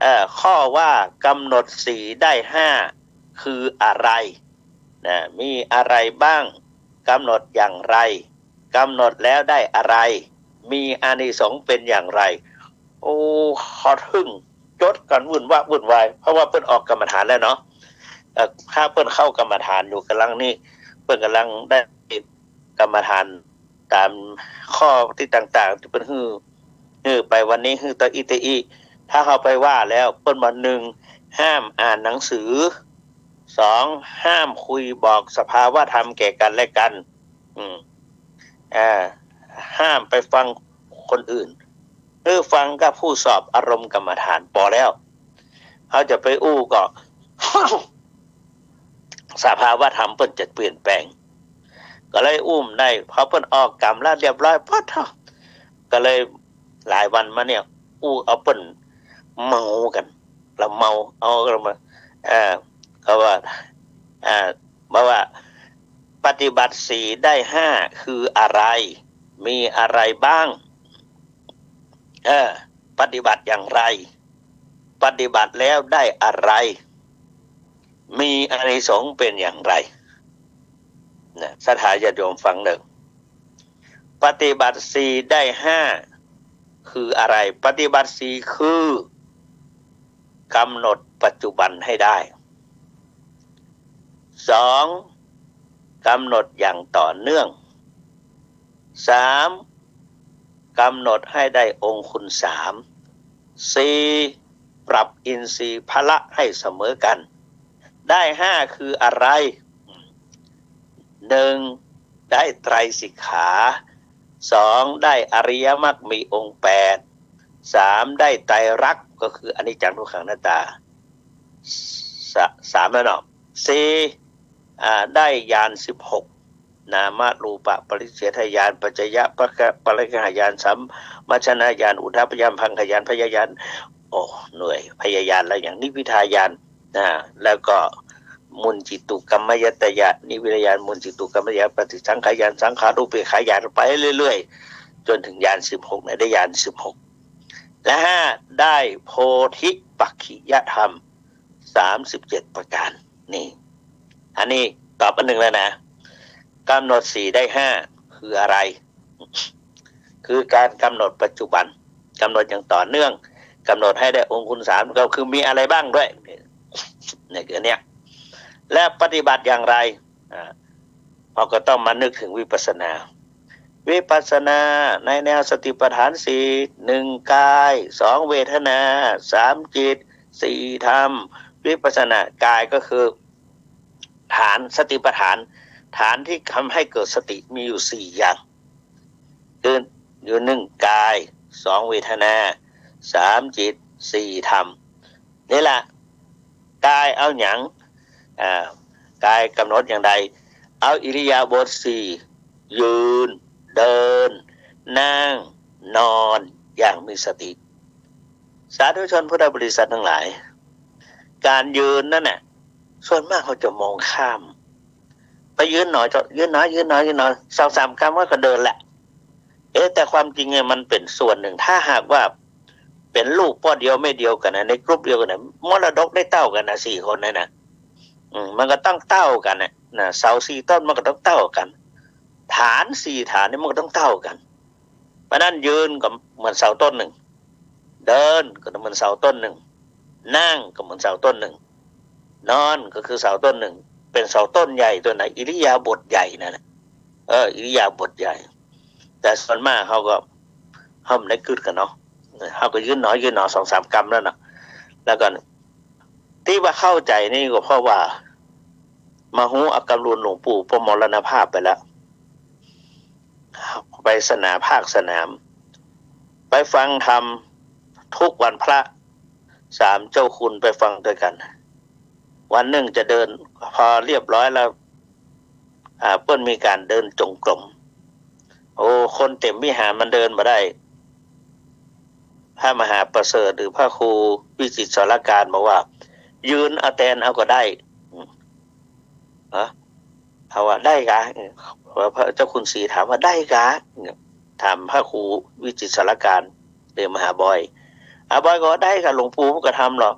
เอ่อ ข้อว่ากำหนดสีได้ห้าคืออะไร นะ มีอะไรบ้าง กำหนดอย่างไร กำหนดแล้วได้อะไร มีอานิสงส์เป๋นอย่างไร โอ้ ขอถึงจดกั๋นวุ่นวะวุ่นวาย เพราะว่าเปิ้นออกกรรมฐานแล้วเนาะ เอ่อ ถ้าเปิ้นเข้ากรรมฐานอยู่กำลังนี่ เปิ้นกำลังได้กรรมฐานต๋ามข้อตี้ต่างๆ ตี้เปิ้นหื้อ หื้อไปวันนี้ หื้อตะอี้ตะอี้ ถ้าเฮาไปว่าแล้ว เปิ้นว่า หนึ่ง ห้ามอ่านหนังสือ สอง ห้ามคุยบอกสภาวะธรรมแก่กันและกัน อืม อ่า ห้ามไปฟังคนอื่น หื้อฟังกับผู้สอบอารมณ์กรรมฐานปอแล้ว เฮาจะไปอู้ก็ สภาวะธรรมเปิ้นจะเปลี่ยนแปลง ก็เลยอู้บ่ได้ พอเปิ้นออกกรรมแล้วเรียบร้อย ป๊อดเถาะ ก็เลยหลายวันมาเนี่ย อู้เอาเปิ้นเมากั๋น ละเมา เอาละมา เอ่อ เขาว่า เอ่อ บอกว่า ปฏิบัติสี่ได้ห้าคืออะไร มีอะไรบ้าง เออ ปฏิบัติอย่างไร ปฏิบัติแล้วได้อะไร มีอานิสงส์เป็นอย่างไร นะ ศรัทธาญาติโยมฟังเน่อ ปฏิบัติสี่ได้ห้าคืออะไร ปฏิบัติสี่คือ กำหนดปัจจุบันให้ได้ สอง กำหนดอย่างต่อเนื่อง สาม กำหนดให้ได้องค์คุณสาม สี่ ปรับอินทรีย์พละให้เสมอกัน ได้ห้าคืออะไร หนึ่ง ได้ไตรสิกขา สอง ได้อริยมรรคมีองค์แปด สาม ได้ไตรลักษณ์ ก็คืออนิจจังทุกขังอนัตตา สะ สามแล้วเนาะ สี่ อ่า ได้ญาณสิบหก นามรูปปริเฉทญาณ ปัจจยปริกหญาณ สัมมัชชนญาณ อุทพยญาณ พังคญาณ พยญาณ โอ้ เหนื่อย พยญาณแล้วยัง นิพพิทาญาณ นะ แล้วก็มุญจิตุกรรมยตญาณ นิพพิทาญาณ มุญจิตุกรรมยตญาณ ปฏิสังขารญาณ สังขารูปเปกขาญาณ ไปเรื่อยๆ จนถึงญาณสิบหก นะ ได้ญาณสิบหก และห้า ได้โพธิปักขิยธรรม สามสิบเจ็ดประการ นี่ อันนี้ตอบอันหนึ่งแล้วนะ กำหนดสี่ได้ห้าคืออะไร คือการกำหนดปัจจุบัน กำหนดอย่างต่อเนื่อง กำหนดให้ได้องค์คุณสาม ก็คือมีอะไรบ้างด้วย เนี่ย คืออันเนี้ย และปฏิบัติอย่างไร อ่า เราก็ต้องมานึกถึงวิปัสสนา วิปัสสนาในแนวสติปัฏฐานสี่ หนึ่งกาย สองเวทนา สามจิต สี่ธรรม วิปัสสนากายก็คือ ฐานสติปัฏฐาน ฐานที่ทำให้เกิดสติมีอยู่สี่อย่าง คืออยู่หนึ่งกาย สองเวทนา สามจิต สี่ธรรม นี่แหละ กายเอาหยัง อ่า กายกำหนดอย่างใด เอาอิริยาบถสี่ ยืน เดิน นั่ง นอน อย่างมีสติ สาธุชนพุทธบริษัททั้งหลาย การยืนนั่นน่ะ ส่วนมากเขาจะมองข้าม ไปยืนหน่อยเถาะ ยืนหน่อย ยืนหน่อย ยืนหน่อย สองสามกำก็เดินแหละ เอ๊ะ แต่ความจริงเนี่ยมันเป็นส่วนหนึ่ง ถ้าหากว่าเป็นลูกป้อเดียวแม่เดียวกั๋นนะ ในกลุ่มเดียวกั๋นนะ มรดกได้เต้ากั๋นนะ สี่คนเนี่ยนะ อืม มันก็ต้องเต้ากั๋นนะ นะ เสาสี่ต้นมันก็ต้องเต้ากั๋น ฐานสี่ฐานนี่มันก็ต้องเต้ากั๋น เพราะนั้นยืนก็เหมือนเสาต้นหนึ่ง เดินก็เหมือนเสาต้นหนึ่ง นั่งก็เหมือนเสาต้นหนึ่ง นอนก็คือเสาต้นหนึ่ง เป็นเสาต้นใหญ่ตัวไหน อิริยาบถใหญ่นั่นแหละ เออ อิริยาบถใหญ่ แต่ส่วนมากเขาก็ เขาบ่ได้กึ๊ดกั๋นเนาะ เขาก็ยืนหนอ ยืนหนอ สองสามกำแล้วเนาะ แล้วก็ ตี้ว่าเข้าใจ๋นี่ก็เพราะว่า มาฮู้เอากำลูนหลวงปู่ ป้อมรณภาพไปแล้ว ไปสนาม ภาคสนาม ไปฟังธรรมทุกวันพระ สามเจ้าคุณไปฟังตวยกั๋น วันหนึ่งจะเดิน พอเรียบร้อยแล้ว อ่า เปิ้นมีก๋านเดินจงกรม โอ้ คนเต็มวิหารมันเดินบ่ได้ พระมหาประเสริฐหรือพระครูวิจิตรสารการบอกว่า ยืนเอาแตนเอาก็ได้ อืม ฮะ เขาว่าได้กา เออ พระเจ้าคุณศรีถามว่าได้กา ถามพระครูวิจิตรสารการ หรือมหาบอย อาบอยก็ว่าได้กา หลวงปู่เปิ้นก็ทำหรอก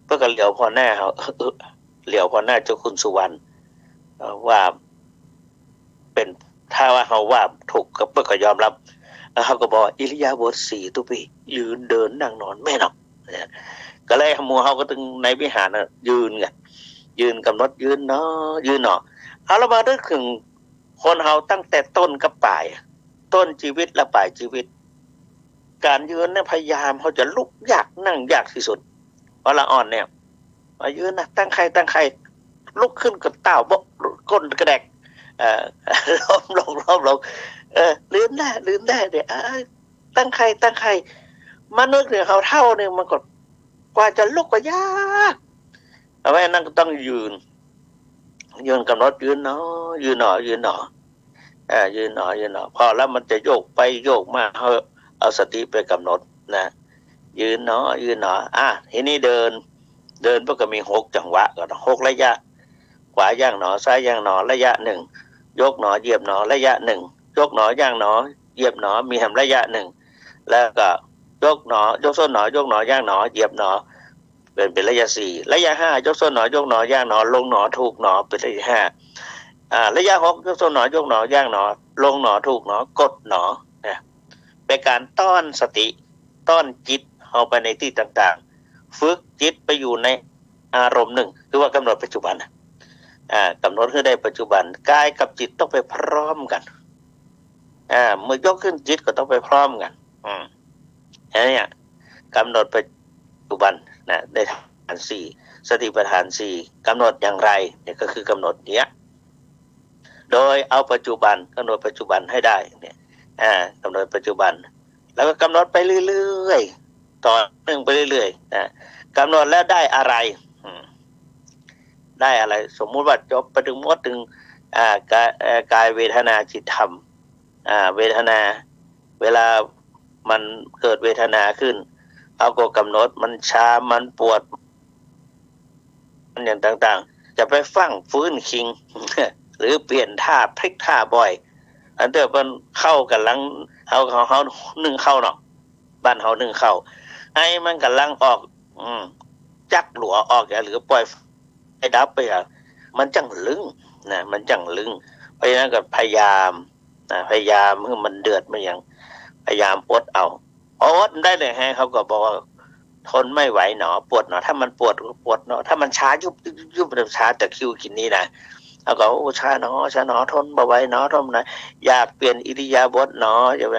เปิ้นก็เหลียวผ่อหน้าเขา เหลียวผ่อหน้าเจ้าคุณสุวรรณ เอ่อ ว่า เป๋น ถ้าว่าเขาว่าถูกก็เปิ้นก็ยอมรับ แล้วเขาก็บอกอิริยาบถสี่ตุ๊ปี้ ยืนเดินนั่งนอนแม่นเนาะ เนี่ย ก็เลยหมู่เขาก็ตึงในวิหารน่ะ ยืนไง ยืนกำหนดยืนหนอ ยืนหนอ เอาละมานึกถึงคนเขาตั้งแต่ต้นกับป๋าย ต้นจีวิตและป๋ายจีวิต ก๋านยืนเนี่ยพยายามเขาจะลุกยากนั่งยากตี้สุด เพราะละอ่อนเนี่ย มายืนนะ ตั้งไข่ ตั้งไข่ ลุกขึ้นก็ต้าวบก ก้นกระแดก เอ่อ ล้มลง ล้มลง เออ ลืมได้ ลืมได้เนี่ย เอ้ย ตั้งไข่ ตั้งไข่ มานึกถึงเขาเฒ่าเนี่ย มันก็ กว่าจะลุกก็ยาก เอาไว้นั่นก็ต้องยืน ยืนกำหนดยืนหนอ ยืนหนอ ยืนหนอ อ่า ยืนหนอ ยืนหนอ พอแล้วมันจะโยกไปโยกมา เอา เอาสติไปกำหนดนะ ยืนหนอ ยืนหนอ อ่ะ ทีนี้เดิน เดินมันก็มีหกจังหวะก่อน หกระยะ ขวาย่างหนอ ซ้ายย่างหนอ ระยะหนึ่ง ยกหนอ เหยียบหนอ ระยะหนึ่ง ยกหนอ ย่างหนอ เหยียบหนอ มีแหมระยะหนึ่ง แล้วก็ยกหนอ ยกส้นหนอ ยกหนอ ย่างหนอ เหยียบหนอ เป็น เป็นระยะสี่ ระยะห้า ยกส้นหนอ ยกหนอ ย่างหนอ ลงหนอ ถูกหนอ เป็นระยะห้า อ่า ระยะหก ยกส้นหนอ ยกหนอ ย่างหนอ ลงหนอ ถูกหนอ กดหนอ นะ เป็นการต้อนสติ ต้อนจิตเข้าไปในตี้ต่างๆ ฝึกจิตไปอยู่ในอารมณ์หนึ่ง คือว่ากำหนดปัจจุบันน่ะ อ่า กำหนดหื้อได้ปัจจุบัน กายกับจิตต้องไปพร้อมกั๋น อ่า เมื่อยกขึ้นจิตก็ต้องไปพร้อมกั๋น อืม อันเนี้ย กำหนดปัจจุบันนะ ได้ฐานสี่ สติปัฏฐานสี่ กำหนดอย่างไรเนี่ย ก็คือกำหนดเนี้ย โดยเอาปัจจุบัน กำหนดปัจจุบันให้ได้เนี่ย อ่า กำหนดปัจจุบัน แล้วก็กำหนดไปเรื่อยๆ ต่อเนื่องไปเรื่อยๆ นะ กำหนดแล้วได้อะไร อืม ได้อะไร สมมุติว่าจบไปถึงหมดถึง อ่า กาย เอ่อ กายเวทนาจิตธรรม อ่า เวทนา เวลามันเกิดเวทนาขึ้น เฮาก็กำหนด มันชา มันปวด มันอย่างต่างๆ จะไปฟั่งฟื้นคิง หรือเปลี่ยนท่า พลิกท่าบ่อย อันเตื้อเปิ้นเข้ากั๋นหลัง เฮา เฮา เฮานึ่งข้าวเนาะ บ้านเฮานึ่งข้าว ไอมันกั๋นหลังออก อืม จักหลัวออก อย่าเหลือปล่อย ไฟดับไปอ่ะ มันจั่งลึงนะ มันจั่งลึง เพราะฉะนั้นก็พยายามนะ พยายามหื้อมันเดือดมันหยัง พยายามอดเอา อดได้เลยแฮะ เขาก็บอกว่า ทนไม่ไหวหนอ ปวดหนอ ถ้ามันปวดก็ปวดหนอ ถ้ามันชายุบยุบยุบ ชาตะคริวกิ๋นนี่นะ แล้วก็ โอ้ ชาหนอ ชาหนอ ทนบ่ไหวหนอ ทนบ่ไหว อยากเปลี่ยนอิริยาบถหนอ จะไป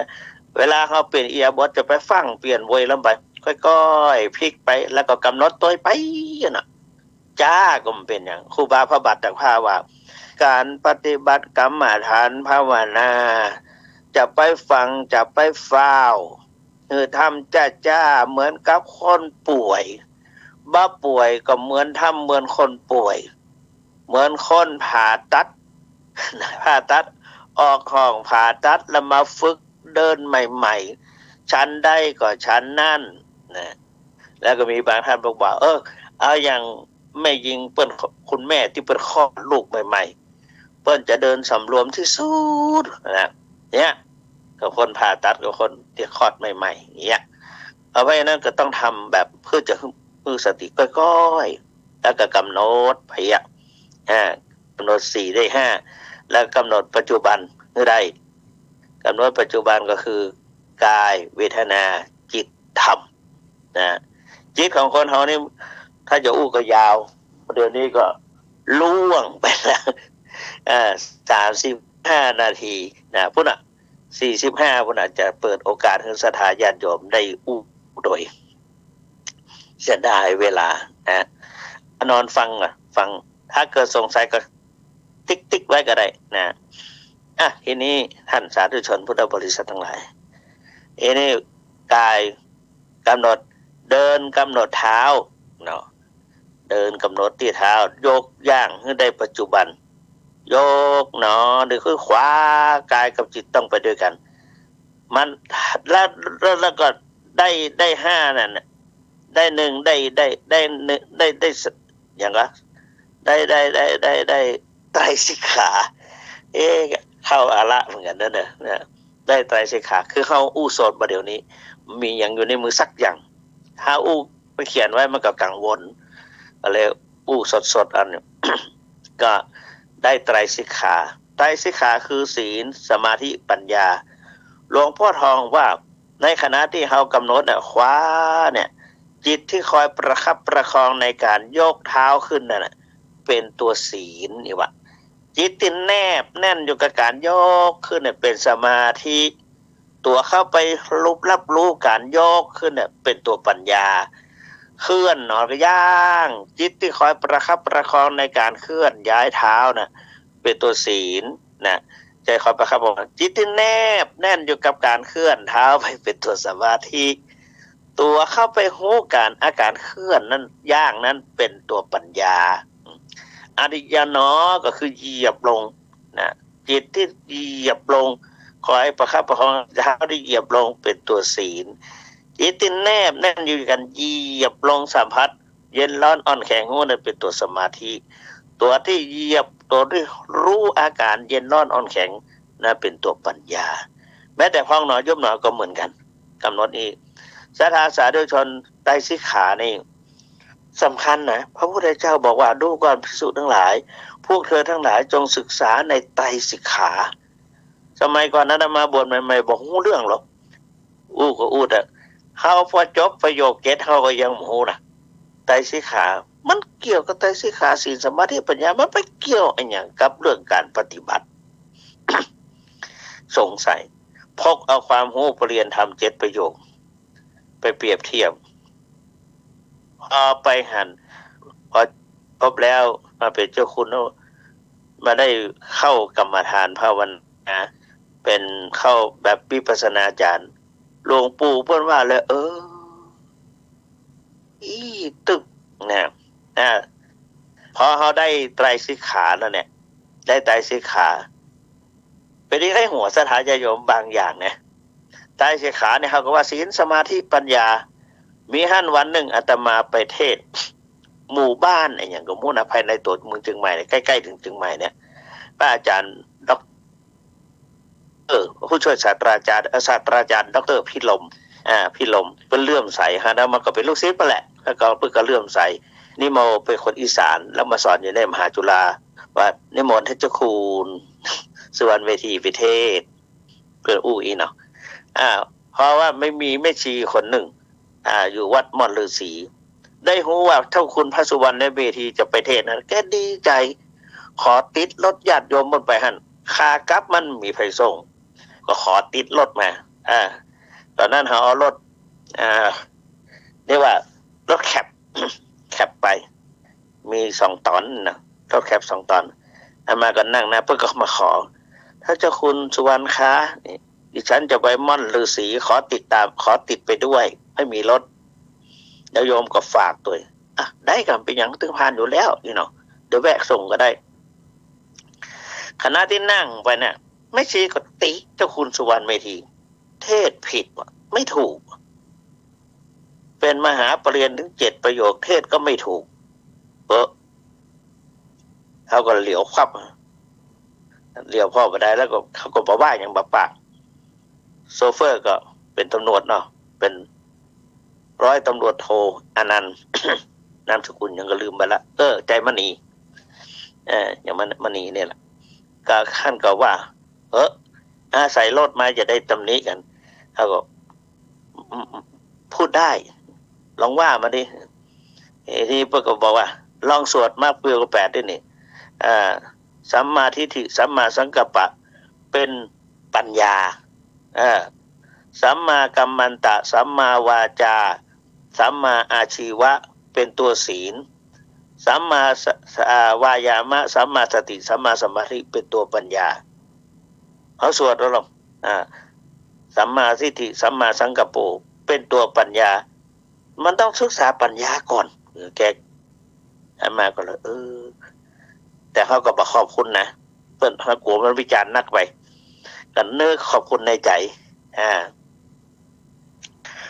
เวลาเฮาเปลี่ยนอิริยาบถ จะไปฟั่งเปลี่ยนเวยลำไป ค่อยๆ พลิกไป แล้วก็กำหนดตวยไปอะนะ จ๊าก็บ่เป๋นหยัง ครูบาพระบาทตากผ้าว่า ก๋านปฏิบัติกรรมฐานภาวนา จะไปฟั่ง จะไปฟ้าว หื้อทำจ๊าๆ เหมือนกับคนป่วย บ่ป่วยก็เหมือนทำเหมือนคนป่วย เหมือนคนผ่าตัด ผ่าตัด ออกห้องผ่าตัดแล้วมาฝึกเดินใหม่ๆ ฉันใดก็ฉันนั้นนะ แล้วก็มีบางท่านบอกว่า เออ เอาอย่างแม่ญิงเปิ้น คุณแม่ตี้เปิ้นคลอดลูกใหม่ๆ เปิ้นจะเดินสำรวมตี้สุดนะ เนี่ย กับคนผ่าตัด กับคนตี้คลอดใหม่ๆ เนี่ย เอาไว้นั้นก็ต้องทำแบบเพื่อจะหื้อ หื้อสติก้อยๆ แล้วก็กำหนดไปอะ อ่า กำหนดสี่ได้ห้า แล้วกำหนดปัจจุบันหื้อได้ กำหนดปัจจุบันก็คือ กาย เวทนา จิต ธรรม นะ จิตของคนเฮานี่ ถ้าจะอู้ก็ยาว เดี๋ยวนี้ก็ล่วงไปแล้ว อ่า สามสิบห้านาทีนะ พุ้นน่ะ สี่สิบห้าพุ้นน่ะ จะเปิดโอกาสหื้อศรัทธาญาติโยมได้อู้โดย เสียดายเวลานะ นอนฟังอ่ะ ฟัง ถ้าเกิดสงสัยก็ติ๊กๆ ไว้ก็ได้นะ อ่ะ ทีนี้ท่านสาธุชนพุทธบริษัททั้งหลาย ทีนี้กายกำหนด เดินกำหนดเท้าเนาะ เดินกำหนดตี้เท้า ยกย่างหื้อได้ปัจจุบัน ยกหนอ นี่คือขวา กายกับจิตต้องไปด้วยกัน มัน แล้ว แล้ว แล้วก็ได้ ได้ห้านั่นน่ะ ได้หนึ่ง ได้ ได้ ได้หนึ่ง ได้ ได้ส- อย่างวะ ได้ ได้ ได้ ได้ ได้ไตรสิกขา เอ๊ะ เข้าอาละเหมือนกั๋นนะเนี่ย นะ ได้ไตรสิกขา คือเฮาอู้สดบ่าเดี๋ยวนี้ มีหยังอยู่ในมือสักอย่าง ถ้าอู้ไปเขียนไว้มันก็กังวล ก็เลยอู้สดๆ อันนี้ ก็ได้ไตรสิกขา ไตรสิกขาคือศีล สมาธิ ปัญญา หลวงพ่อทองว่า ในขณะตี้เฮากำหนดน่ะ ขวาเนี่ย จิตที่คอยประคับประคองในการยกเท้าขึ้นนั่นน่ะ เป๋นตั๋วศีลนี่วะ จิตที่แนบแน่นอยู่กับการยกขึ้นเนี่ย เป๋นสมาธิ ตั๋วเข้าไปรู้ รับรู้การยกขึ้นเนี่ย เป๋นตั๋วปัญญา เคลื่อนหนอก็ย่าง จิตที่คอยประคับประคองในการเคลื่อนย้ายเท้าน่ะ เป๋นตั๋วศีลนะ ใจคอยประคับประคอง จิตที่แนบแน่นอยู่กับการเคลื่อนเท้าไป เป๋นตั๋วสมาธิ ตั๋วเข้าไปฮู้การ อาการเคลื่อนนั้น ย่างนั้น เป๋นตั๋วปัญญา อริยะหนอ ก็คือเหยียบลงนะ จิตตี้เหยียบลง คอยประคับประคองเท้าตี้เหยียบลงเป๋นตั๋วศีล จิตตี้แนบแน่นอยู่กั๋น เหยียบลงสัมผัส เย็นร้อนอ่อนแข็งฮู้นั้นเป๋นตั๋วสมาธิ ตั๋วตี้เหยียบ ตั๋วตี้ฮู้อาก๋านเย็นร้อนอ่อนแข็งนั้นเป๋นตั๋วปัญญา แม้แต่พองหนอยุบหนอก็เหมือนกั๋น ก๋ำหนดอี้ ศรัทธาสาธุชน ไตรสิกขานี่สำคัญนะ พระพุทธเจ้าบอกว่า ดูก่อนภิกษุทั้งหลาย พวกเธอทั้งหลายจงศึกษาในไตรสิกขา สมัยก่อนอาตมาบวชใหม่ๆ บ่ฮู้เรื่องหรอก อู้ก็อู้แต่ เฮาพอจบประโยคเจ็ดเฮาก็ยังบ่ฮู้นะ ไตรสิกขา มันเกี่ยวกับไตรสิกขา ศีล สมาธิ ปัญญา มันไปเกี่ยวอะหยังกับเรื่องก๋านปฏิบัติ สงสัย พกเอาความฮู้ปริยัติธรรมเจ็ดประโยค ไปเปรียบเทียบ พอไปหั้น พอจบแล้วมาเป๋นเจ้าคุณแล้ว มาได้เข้ากรรมฐานภาวนา เป๋นเข้าแบบวิปัสสนาญาณ หลวงปู่เปิ้นว่าเลย เออ อี้ตึกนะ อ่า พอเฮาได้ไตรสิกขาแล้วเนี่ย ได้ไตรสิกขา เป๋นตี้ใค่หัวศรัทธาญาติโยมบางอย่างนะ ไตรสิกขาเนี่ยเฮาก็ว่าศีล สมาธิ ปัญญา มีหั้นวันนึ่งอาตมาไปเทศน์หมู่บ้านอะหยังก็บ่ฮู้นะ ภายในตั๋วเมืองเจียงใหม่เนี่ย ใก้ๆ เถิงเจียงใหม่เนี่ย พระอาจ๋ารย์ด็อกเตอร์ ผู้ช่วยศาสตราจ๋ารย์ เอ่อ ศาสตราจ๋ารย์ด็อกเตอร์พิรม อ่า พิรม เปิ้นเลื่อมใสฮะ แล้วมันก็เป๋นลูกศิษย์เปิ้นแหละ แล้วก็เปิ้นก็เลื่อมใส นิมนต์เป๋นคนอีสาน แล้วมาสอนอยู่ในมหาจุฬา ว่านิมนต์ให้เจ้าคุณสุวรรณเมธีไปเทศน์ เปิ้นอู้อี้เนาะ อ่า เพราะว่ามันมีแม่ชีคนนึ่ง อ่า อยู่วัดม่อนฤๅษี ได้ฮู้ว่าเจ้าคุณพระสุวรรณเมธีจะไปเทศน์นั้น แกดีใจ๋ ขอติดรถญาติโยมเปิ้นไปหั้น ขากลับมันบ่มีใผส่ง ก็ขอติดรถมา อ่า ต๋อนนั้นเฮาเอารถ อ่า เรียกว่ารถแคป แคปไป มีสองต๋อนนะ รถแคปสองต๋อน อาตมาก็นั่งนะ เปิ้นก็มาขอ ท่านเจ้าคุณสุวรรณคะ นี่ ดิฉันจะไปม่อนฤๅษี ขอติดตาม ขอติดไปด้วย ไม่มีรถ แล้วโยมก็ฝากตวย อ่ะ ได้ก่ะ เป๋นหยัง ตึงผ่านอยู่แล้วนี่เนาะ เดี๋ยวแวะส่งก็ได้ ขณะตี้นั่งไปเนี่ย แม่ชีก็ติเจ้าคุณสุวรรณเมธี เทศน์ผิดว่ะ ไม่ถูก เป๋นมหาปริญญาเถิงเจ็ดประโยค เทศน์ก็ไม่ถูก เออ เขาก็เหลียวควับ เหลียวพ่อบ่ได้ แล้วก็เขาก็บ่ว่าหยัง บ่ปาก โชเฟอร์ก็เป๋นตำรวจเนาะ เป๋นร้อยตำรวจโทอานันต์ นามสกุลหยังก็ลืมไปละ เออ ใจมณี เออ อย่างมณีเนี่ยแหละ ก็ท่านก็ว่า เออ อาศัยรถมาจะได้ตำหนิกั๋น เขาก็ อืม พูดได้ ลองว่ามาดิ เอ้ย ทีนี้เปิ้นก็บอกว่า ลองสวดมรรคมีองค์แปดดินี่ อ่า สัมมาทิฏฐิ สัมมาสังกัปปะ เป๋นปัญญา เออ สัมมากัมมันตะ สัมมาวาจา สัมมาอาชีวะ เป๋นตั๋วศีล สัมมาส- อ่า วายามะ สัมมาสติ สัมมาสมาธิ เป๋นตั๋วปัญญา เขาสวดเอาลอง อ่า สัมมาทิฏฐิ สัมมาสังกัปโป เป๋นตั๋วปัญญา มันต้องศึกษาปัญญาก่อน เออ แก อาตมาก็เลย เออ แต่เขาก็บ่ขอบคุณนะ เปิ้น เขากั๋วมันวิจารณ์นักไป ก็นึกขอบคุณในใจ๋ อ่า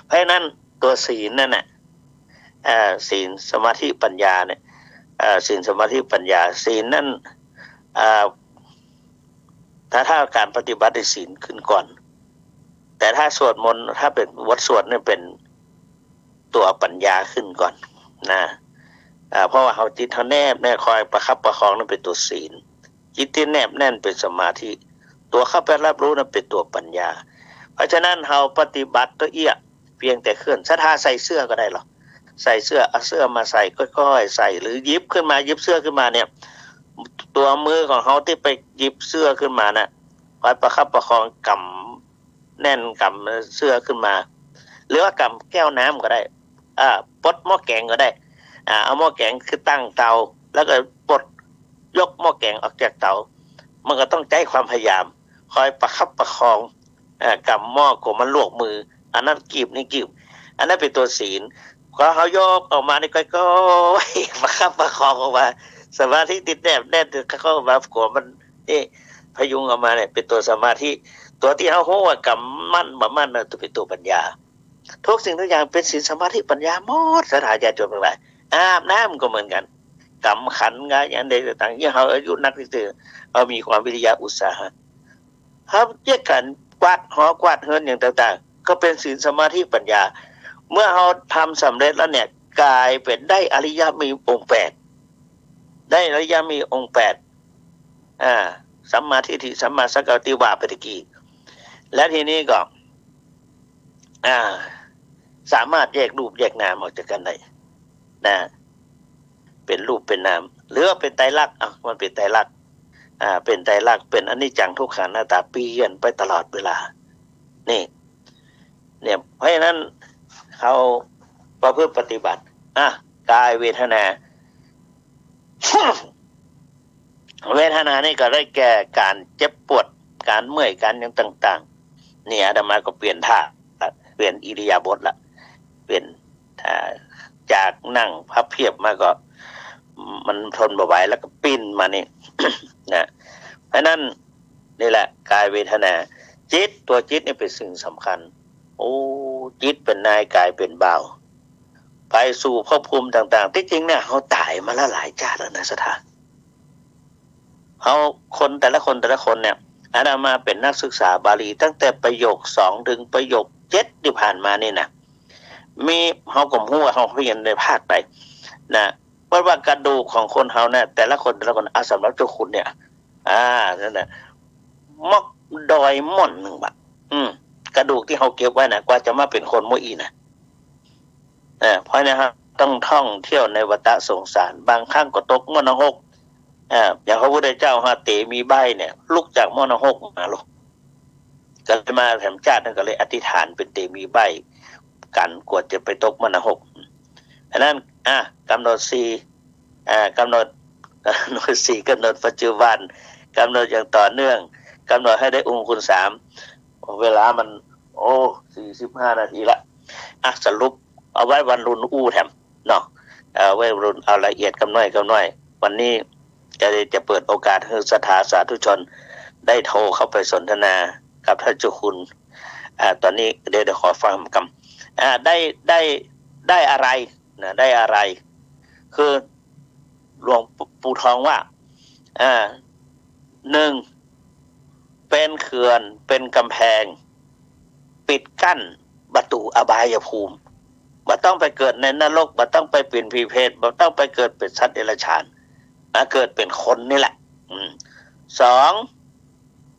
เพราะฉะนั้นตั๋วศีลนั่นน่ะ อ่า ศีล สมาธิ ปัญญาเนี่ย อ่า ศีล สมาธิ ปัญญา ศีลนั่น อ่า ถ้า ถ้าก๋านปฏิบัติในศีลขึ้นก่อน แต่ถ้าสวดมนต์ ถ้าเป๋นบทสวดเนี่ยเป๋นตั๋วปัญญาขึ้นก่อนนะ อ่า เพราะว่าเฮาจิตเฮาแนบแน่น คอยประคับประคองนั่นเป๋นตั๋วศีล จิตตี้แนบแน่นเป๋นสมาธิ ตั๋วเข้าไปรับรู้นั่นเป๋นตั๋วปัญญา เพราะฉะนั้นเฮาปฏิบัติตัวเอี้ย เพียงแต่เคลื่อน ศรัทธาใส่เสื้อก็ได้หรอก ใส่เสื้อ เอาเสื้อมาใส่ ค่อยๆ ใส่ หรือหยิบขึ้นมา หยิบเสื้อขึ้นมาเนี่ย ตั๋วมือของเฮาตี้ไปหยิบเสื้อขึ้นมาน่ะ คอยประคับประคอง กำแน่น กำเสื้อขึ้นมา หรือว่ากำแก้วน้ำก็ได้ อ่า ปลดหม้อแก๋งก็ได้ อ่า เอาหม้อแก๋งขึ้นตั้งเตา แล้วก็ปลด ยกหม้อแก๋งออกจากเตา มันก็ต้องใจ๊ความพยายาม คอยประคับประคอง เอ่อ กำหม้อกั๋วมันลวกมือ อันนั้นกีบ นี่กีบ อันนั้นเป๋นตั๋วศีล พอเฮายกออกมานี่ ค่อยๆ ประคับประคองออกมา สมาธิตี้แนบแน่น ค่อยๆ ออกมา กั๋วมัน นี่ พยุงออกมาเนี่ย เป๋นตั๋วสมาธิ ตั๋วตี้เฮาฮู้ว่ากำมั่นบ่มั่นน่ะ เป๋นตั๋วปัญญา ทุกสิ่งทุกอย่างเป๋นศีลสมาธิปัญญาหมด ศรัทธาญาติโยมตังหลาย อาบน้ำก็เหมือนกั๋น กำขันก็อย่างใดต่างๆ ยิ่งเฮาอายุนักตี้สุด เฮามีความวิริยะอุตสาหะ เฮาเยียะกั๋นกวาดหอกวาดเฮือนอย่างต่างๆ ก็เป๋นศีลสมาธิปัญญา เมื่อเฮาทำสำเร็จแล้วเนี่ย ก๋ายเป๋นได้อริยะมีองค์แปด ได้อริยะมีองค์แปด อ่า สัมมาทิฏฐิ สัมมาสังกัปปะ ตี้ว่าไปตะกี้ และทีนี้ก็ อ่า สามารถแยกรูปแยกนามออกจากกั๋นได้ นะ เป๋นรูปเป๋นนาม หรือว่าเป๋นไตรลักษณ์ อ่ะ มันเป๋นไตรลักษณ์ อ่า เป๋นไตรลักษณ์ เป๋นอนิจจังทุกขังอนัตตา เปลี่ยนไปตลอดเวลา นี่ เนี่ย เพราะฉะนั้นเฮาประพฤติปฏิบัติ อ่ะ กายเวทนา เวทนานี่ก็ได้แก่ก๋านเจ็บปวด ก๋านเมื่อย ก๋านหยังต่างๆ นี่อาตมาก็เปลี่ยนท่าละ เปลี่ยนอิริยาบถละ เปลี่ยน อ่า จากนั่งพับเพียบมาก็ มันทนบ่ไหวแล้วก็ปิ้นมานี่ นะ เพราะฉะนั้นนี่แหละกายเวทนา จิต ตั๋วจิตนี่เป๋นสิ่งสำคัญ โอ้ จิตเป๋นนาย กายเป๋นบ่าว ไปสู่ภพภูมิต่างๆ ตี้จริงเนี่ย เฮาต๋ายมาแล้วหลายจาติแล้วนะ ศรัทธา เฮาคนแต่ละคนแต่ละคนเนี่ย อาตมาเป๋นนักศึกษาบาลีตั้งแต่ประโยคสองถึงประโยคเจ็ดตี้ผ่านมานี่นะ มี เฮาก็ฮู้ว่าเฮาเฮียนในภาคใดนะ เพราะว่ากระดูกของคนเฮาเนี่ย แต่ละคนแต่ละคน อ่ะ สำหรับเจ้าคุณเนี่ย อ่า นั่นน่ะ มอกดอยม่อนนึ่งบาท อืม กระดูกตี้เฮาเก็บไว้น่ะ กว่าจะมาเป๋นคนเมื่ออี้น่ะ อ่า เพราะฉะนั้นฮะ ต้องท่องเที่ยวในวัฏสงสาร บางครั้งก็ตกม่อนนรก อ่า อย่างพระพุทธเจ้าฮะ เตมีใบ้เนี่ย ลุกจากม่อนนรกมาลูก ก็เลยมาแถมจาตินั้นก็เลยอธิษฐานเป๋นเตมีใบ้กั๋น กว่าจะไปตกม่อนนรก อันนั้น อ่ะ กำหนดสี่ อ่า กำหนด กำหนดสี่ กำหนดปัจจุบัน กำหนดอย่างต่อเนื่อง กำหนดให้ได้องค์คุณสาม เวลามัน โอ้ สี่สิบห้านาทีละ อ่ะ สรุปเอาไว้วันรุ่นอู้แถมเนาะ เอาไว้วันรุ่น เอาละเอียดกำน้อยกำน้อย วันนี้จะ จะเปิดโอกาสหื้อศรัทธาสาธุชนได้โทรเข้าไปสนทนากับท่านเจ้าคุณ อ่า ต๋อนนี้เดี๋ยว เดี๋ยวขอฟังกำ อ่า ได้ ได้ ได้อะไรนะ ได้อะไร คือหลวงปู่ทองว่า อ่า หนึ่ง เป๋นเขื่อน เป๋นก๋ำแพง ปิดกั้นประตู๋อบายภูมิ บ่ต้องไปเกิดในนรก บ่ต้องไปเป๋นผีเปรต บ่ต้องไปเกิดเป๋นสัตว์เดรัจฉาน มาเกิดเป๋นคนนี่แหละ อืม สอง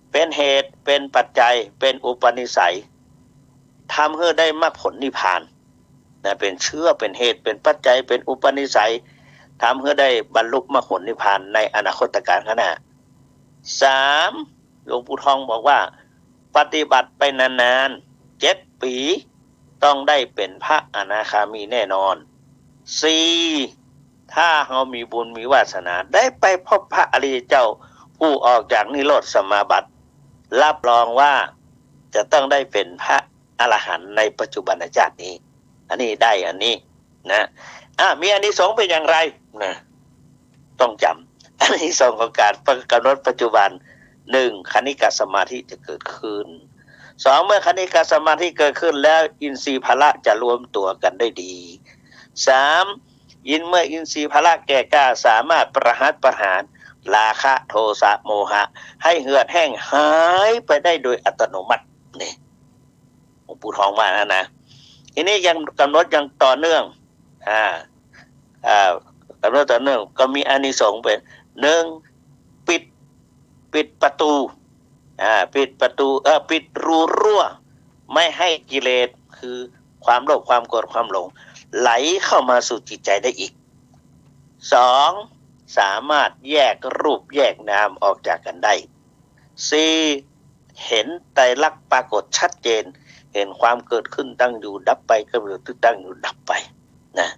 เป๋นเหตุ เป๋นปัจจัย เป๋นอุปนิสัย ทำหื้อได้มรรคผลนิพพาน นะ เป๋นเชื้อ เป๋นเหตุ เป๋นปัจจัย เป๋นอุปนิสัย ทำหื้อได้บรรลุมรรคผลนิพพานในอนาคตกาลข้างหน้า สาม หลวงปู่ทองบอกว่า ปฏิบัติไปนานๆ เจ็ดปี๋ ต้องได้เป๋นพระอนาคามีแน่นอน สี่ ถ้าเฮามีบุญมีวาสนา ได้ไปพบพระอริยเจ้า ผู้ออกจากนิโรธสมาบัติ รับรองว่าจะต้องได้เป๋นพระอรหันต์ในปัจจุบันชาตินี้ อันนี้ได้อันนี้นะ อ่ะ มีอานิสงส์เป๋นอย่างไรนะ ต้องจ๋ำ อานิสงส์ของก๋านกำหนดปัจจุบัน หนึ่ง คณิกะสมาธิจะเกิดขึ้น สอง เมื่อคณิกะสมาธิเกิดขึ้นแล้ว อินทรีย์พละจะรวมตั๋วกั๋นได้ดี สาม อิน เมื่ออินทรีย์พละแก่กล้า สามารถประหัตประหารราคะ โทสะ โมหะ ให้เหือดแห้งหายไปได้โดยอัตโนมัติ นี่ หลวงปู่ทองว่านั้นนะ ทีนี้ยังกำหนดอย่างต่อเนื่อง อ่า อ่า กำหนดต่อเนื่องก็มีอานิสงส์เป๋น หนึ่ง ปิด ปิดประตู๋ อ่า ปิดประตู๋ เอ่อ ปิดรูรั่ว ไม่ให้กิเลส คือความโลภ ความโกรธ ความหลง ไหลเข้ามาสู่จิตใจได้อีก สอง สามารถแยกรูปแยกนามออกจากกั๋นได้ สี่ เห็นไตรลักษณ์ปรากฏชัดเจน เห็นความเกิดขึ้นตั้งอยู่ดับไป เกิดขึ้นตั้งอยู่ดับไป นะ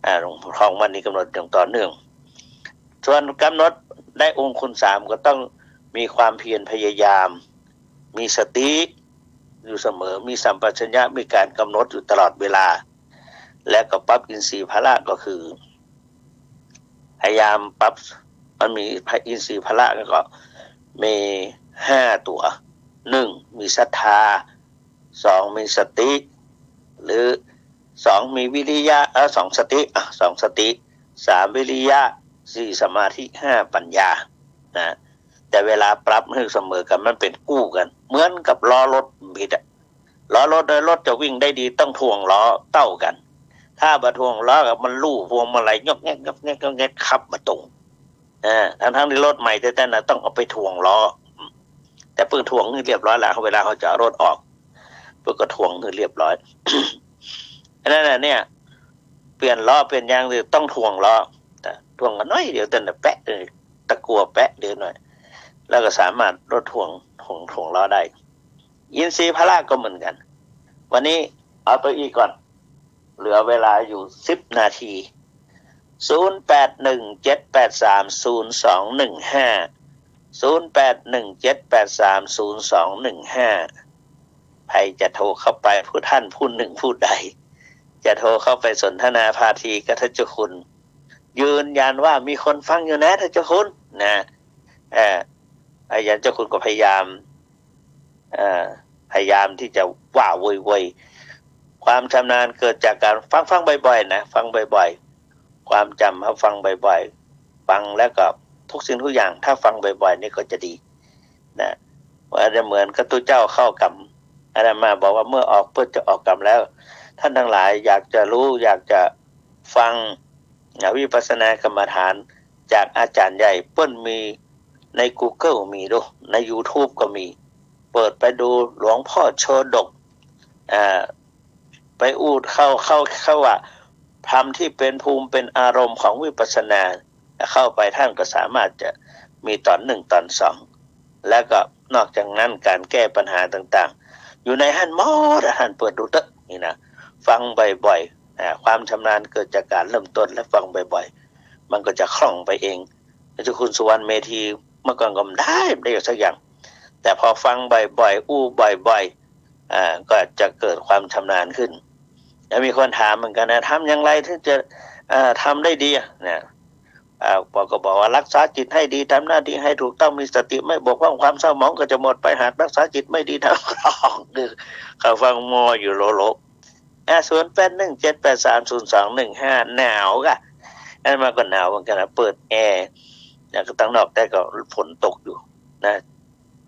อ่า หลวงปู่ทองว่านี่กำหนดอย่างต่อเนื่อง ส่วนกำหนดได้องค์คุณสามก็ต้องมีความเพียรพยายาม มีสติอยู่เสมอ มีสัมปชัญญะ มีก๋านกำหนดอยู่ตลอดเวลา และก็ปรับอินทรีย์พละก็คือ พยายามปรับ มันมีอินทรีย์พละ แล้วก็ มีห้าตั๋ว หนึ่ง มีศรัทธา สอง มีสติ หรือ สอง มีวิริยะ เออ สอง สติ อ่ะ สอง สติ สาม วิริยะ สี่ สมาธิ ห้า ปัญญา นะ แต่เวลาปรับหื้อเสมอกั๋น มันเป๋นกู้กั๋น เหมือนกับล้อรถบิดอะ ล้อรถโดยรถจะวิ่งได้ดีต้องถ่วงล้อเต้ากั๋น ถ้าบ่ถ่วงล้อกับมันลู่พวงมาลัยง็อกแงกง็อกแงกง็อกแงกขับบ่ตรง อ่า ทั้งๆ ตี้รถใหม่แต๊ๆ น่ะ ต้องเอาไปถ่วงล้อ แต่เปิ้นถ่วงหื้อเรียบร้อยแล้ว เวลาเขาจะเอารถออก เปิ้นก็ถ่วงหื้อเรียบร้อย อันนั้นน่ะเนี่ย เปลี่ยนล้อเปลี่ยนยางนี่ต้องถ่วงล้อ แต่ถ่วงกั๋นหน้อยเดียว แต่น่ะแปะ เออ ตะกัวแปะเดียวหน่อย แล้วก็สามารถรถถ่วง ถ่วง ถ่วงล้อได้ อินทรีย์พละก็เหมือนกั๋น วันนี้เอาเต้าอี้ก่อน เหลือเวลาอยู่สิบนาที ศูนย์แปดหนึ่งเจ็ดแปดสามศูนย์สองหนึ่งห้า ศูนย์แปดหนึ่งเจ็ดแปดสามศูนย์สองหนึ่งห้า ใผจะโทรเข้าไป ผู้ท่านผู้หนึ่งผู้ใด จะโทรเข้าไปสนทนาพาทีกับท่านเจ้าคุณ ยืนยันว่ามีคนฟังอยู่นะท่านเจ้าคุณ นะ เอ่อ อาจารย์เจ้าคุณก็พยายาม เอ่อ พยายามที่จะว่าโวยๆ ความชำนาญเกิดจากการฟัง ฟังบ่อยๆ นะ ฟังบ่อยๆ ความจ๋ำ เฮาฟังบ่อยๆ ฟังแล้วก็ทุกสิ่งทุกอย่าง ถ้าฟังบ่อยๆ นี่ก็จะดี นะ ว่าจะเหมือนกับตุ๊เจ้าเข้ากรรม อาตมาบอกว่าเมื่อออก เปิ้นจะออกกรรมแล้ว ท่านทั้งหลายอยากจะรู้ อยากจะฟัง นะ วิปัสสนากรรมฐานจากอาจารย์ใหญ่ เปิ้นมีในกูเกิลมีดู ในยูทูบก็มี เปิดไปดูหลวงพ่อชโดก อ่า ไปอู้เข้า เข้า เข้าว่า ธรรมที่เป็นภูมิเป็นอารมณ์ของวิปัสสนา เข้าไปท่านก็สามารถจะมีตอนหนึ่งตอนสอง แล้วก็นอกจากนั้นการแก้ปัญหาต่างๆ อยู่ในหั้นหมดอะ ท่านเปิดดูเต๊อะ นี่นะ ฟังบ่อยๆ อ่า ความชำนาญเกิดจากการเริ่มต้นและฟังบ่อยๆ มันก็จะคล่องไปเอง เจ้าคุณสุวรรณเมธีเมื่อก่อนก็บ่ได้ บ่ได้สักอย่าง แต่พอฟังบ่อยๆ อู้บ่อยๆ อ่า ก็จะเกิดความชำนาญขึ้น แล้วมีคนถามเหมือนกันนะ ทำอย่างไรถึงจะ เอ่อ ทำได้ดีอะ นะ อ่า ปอก็บอกว่ารักษาจิตให้ดี ทำหน้าที่ให้ถูกต้อง มีสติไม่บกพร่อง ความเศร้าหมองก็จะหมดไป หากรักษาจิตไม่ดี ทั้งสอง คือเขาฟังมัวอยู่โหลๆ อ่า ศูนย์แปดหนึ่งเจ็ดแปดสามศูนย์สองหนึ่งห้า หนาวก่ะ อาตมาก็หนาวเหมือนกันนะ เปิดแอร์ แล้วก็ตังนอกแต่ก็ฝนตกอยู่นะ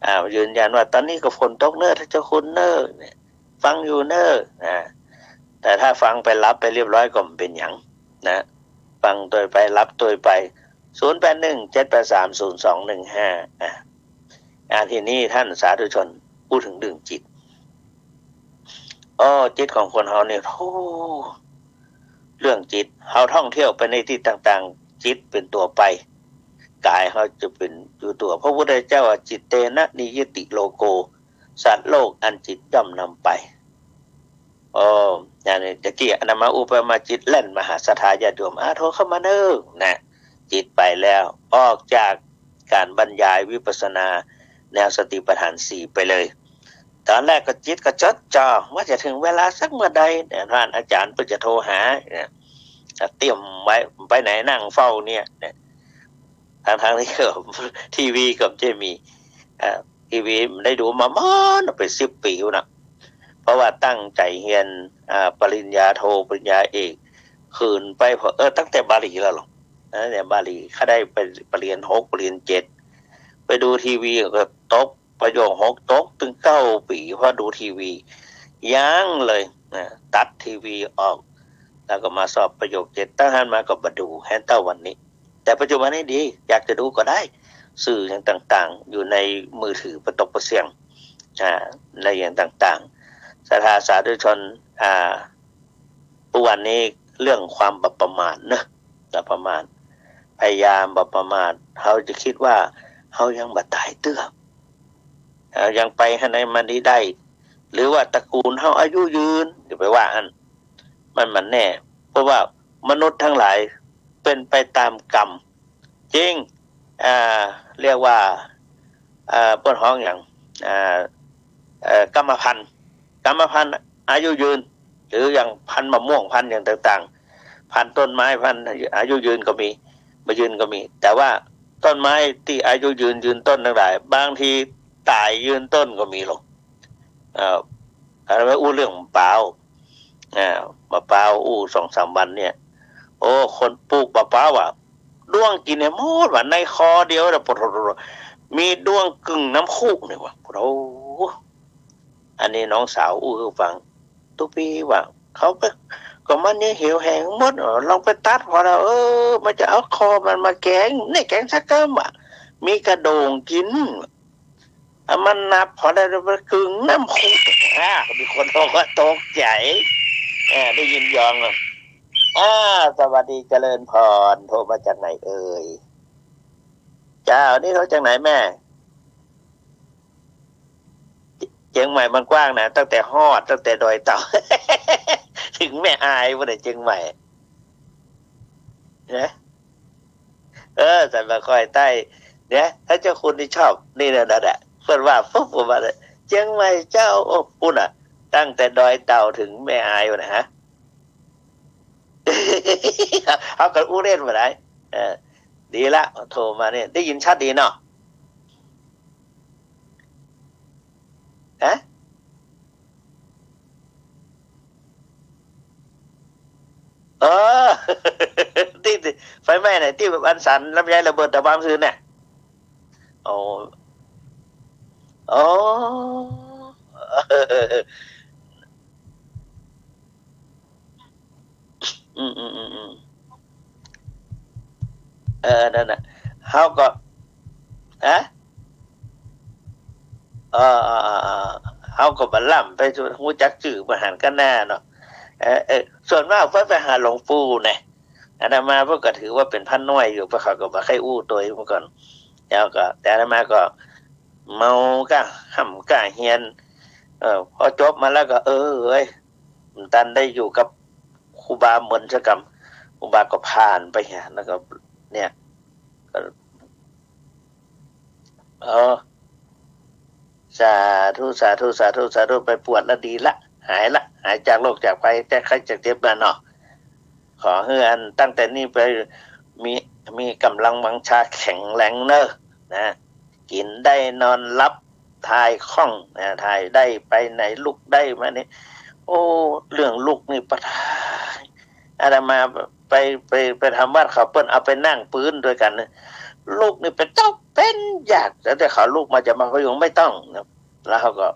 อ่า ยืนยันว่าตอนนี้ก็ฝนตกเน่อ ท่านเจ้าคุณเน่อ เนี่ย ฟังอยู่เน่อ นะ แต่ถ้าฟังไปหลับไปเรียบร้อยก็บ่เป๋นหยัง นะ ฟังตวยไปหลับตวยไป ศูนย์แปดหนึ่งเจ็ดแปดสามศูนย์สองหนึ่งห้า อ่ะ อ่ะ ทีนี้ท่านสาธุชน อู้เถิงเรื่องจิต อ้อ จิตของคนเฮาเนี่ย โธ่ เรื่องจิต เฮาท่องเที่ยวไปในตี้ต่างๆ จิตเป๋นตั๋วไป ก๋ายเฮาจะเป๋นอยู่ตั๋ว พระพุทธเจ้าว่า จิตเตนะนิยติโลโก สัตว์โลกอันจิตย่อมนำไป โอ้ อย่างนี้ตะกี้อาตมาอุปมาจิตแล่นมาหาศรัทธาญาติโยม อ่า โทรเข้ามาเน่อ นะ จิตไปแล้ว ออกจากการบรรยายวิปัสสนาแนวสติปัฏฐานสี่ไปเลย ตอนแรกก็จิตก็จดจ่อว่าจะถึงเวลาสักเมื่อใด เนี่ย ท่านอาจารย์เปิ้นจะโทรหา เนี่ย เตรียมไว้ ไปไหนนั่งเฝ้าเนี่ย เนี่ย ทั้งๆ ตี้ก็ ทีวีก็บ่ใจ้มี อ่า ทีวีได้ดูมาม่อนเป๋นสิบปี๋แล้วนะ เพราะว่าตั้งใจ๋เฮียน อ่า ปริญญาโท ปริญญาเอก ขึ้นไปพอ เออ ตั้งแต่บาหลีแล้วหรอ ตั้งแต่บาหลี ข้าได้ไป ปริญญาหก ปริญญาเจ็ด ไปดูทีวีก็ตก ประโยคหกตกตึงเก้าปี๋ เพราะดูทีวี ยั้งเลยนะ ตัดทีวีออก แล้วก็มาสอบประโยคเจ็ด ตั้งหั้นมาก็บ่ดู แฮนเต้าวันนี้ แต่ปัจจุบันนี้ดี อยากจะดูก็ได้ สื่ออย่างต่างๆ อยู่ในมือถือปะตกปะเสี้ยง อ่า ในอย่างต่างๆ ศรัทธาสาธุชน อ่า ทุกวันนี้เรื่องความบ่ประมาทเนอะ บ่ประมาท พยายามบ่ประมาท เฮาจะคิดว่าเฮายังบ่ต๋ายเตื้อ เฮายังไปหั้นไหนมานี่ได้ หรือว่าตระกูลเฮาอายุยืน อย่าไปว่าอั้น มันบ่แน่ เพราะว่ามนุษย์ทั้งหลายเป๋นไปต๋ามกรรม จริง อ่า เรียกว่า อ่า เปิ้นฮ้องหยัง อ่า เอ่อ กรรมพันธุ์ กรรมพันธุ์อายุยืน หรืออย่างพันธุ์มะม่วง พันธุ์อย่างต่างๆ พันธุ์ต้นไม้ พันธุ์อายุยืนก็มี บ่ยืนก็มี แต่ว่า ต้นไม้ตี้อายุยืนยืนต้นตังหลาย บางทีต๋ายยืนต้นก็มีลอ เอ่อ อันนั้นอู้เรื่องมะพร้าว อ่า มะพร้าวอู้สองสามวันเนี่ย โอ้ คนปลูกมะพร้าวอะ ด้วงกิ๋นหื้อหมดว่า ในคอเดียวนะ ปะโถ มีด้วงกึ่งน้ำคุนี่ว่า ปะโถ อันนี้น้องสาวอู้หื้อฟัง ตุ๊ปี้ว่า เขาไป ก็มันยังเหี่ยวแห้งหมด เออ ลองไปตัดผ่อละ เออ มันจะเอาคอมันมาแกง นี่แกงสักกำอะ มีกระโด่งกิ๋น เอามันนับผ่อละ มันกึ่งน้ำคุ อ่า มีคนบอกว่าตกใจ๋ เออ ได้ยินยองอ่ะ อ่า สวัสดีเจริญพร โทรมาจากไหนเอ่ย เจ้า นี่โทรจากไหนแม่ เจียงใหม่มันกว้างนะ ตั้งแต่ฮอด ตั้งแต่ดอยเต่า เถิงแม่อายพู้นน่ะ เจียงใหม่ นะ เออ สันป่าคอยใต้ เนี่ย ถ้าเจ้าคุณนี่ชอบ นี่นะ นั่นแหละ เปิ้นว่าปุ๊บ ผมว่าเลย เจียงใหม่เจ้า โอ้ ปู้นน่ะ ตั้งแต่ดอยเต่าเถิงแม่อายพู้นน่ะฮะ เอากันอู้เล่นบ่ได้ เออ ดีละ โทรมาเนี่ย ได้ยินชัดดีเนาะ ฮะ เออ ตี้ ตี้ไฟไหม้น่ะ ตี้อันสารลำไยระเบิดตะบางซื่อเนี่ย โอ้ โอ้ อืม อืม อืม อืม เออ นั่นน่ะ เฮาก็ ฮะ เออ เออ เออ เออ เฮาก็บ่ล้ำไปฮู้จักจื้อบ่หันกั๋นหน้าเนาะ เออ เออ ส่วนมากเปิ้นไปหาหลวงปู่แหน่ อาตมาเปิ้นก็ถือว่าเป๋นพระน้อยอยู่ เปิ้นเขาก็บ่ใค่อู้ตวยเมื่อก่อน แล้วก็ แต่อาตมาก็เมาก้าฮ่ำก้าเฮียน เออ พอจบมาแล้วก็ เออ เอ้ย บ่ตันได้อยู่กับครูบาเหมินสักกำ ครูบาก็ผ่านไปเหีย แล้วก็ เนี่ย ก็ เออ สาธุ สาธุ สาธุ สาธุ ไปปวดแล้วดีละ หายละ หายจากโรคจากภัย จากไข้จากเจ็บมาเนาะ ขอหื้ออันตั้งแต่นี้ไปมี มีก๋ำลังวังชาแข็งแรงเน่อ นะ กิ๋นได้นอนหลับ ถ่ายคล่อง นะ ถ่ายได้ไปไหนลุกได้มานี่ โอ้ เรื่องลุกนี่ปะทาย อาตมาไป ไป ไปทำวัดเขาเปิ้นเอาไปนั่งปื๊นตวยกั๋นนะ ลุกนี่เป๋นตุ๊กเป๋นยาก แต่ถ้าเขาลุกมาจะมาพยุงไม่ต้องนะ แล้วเขาก็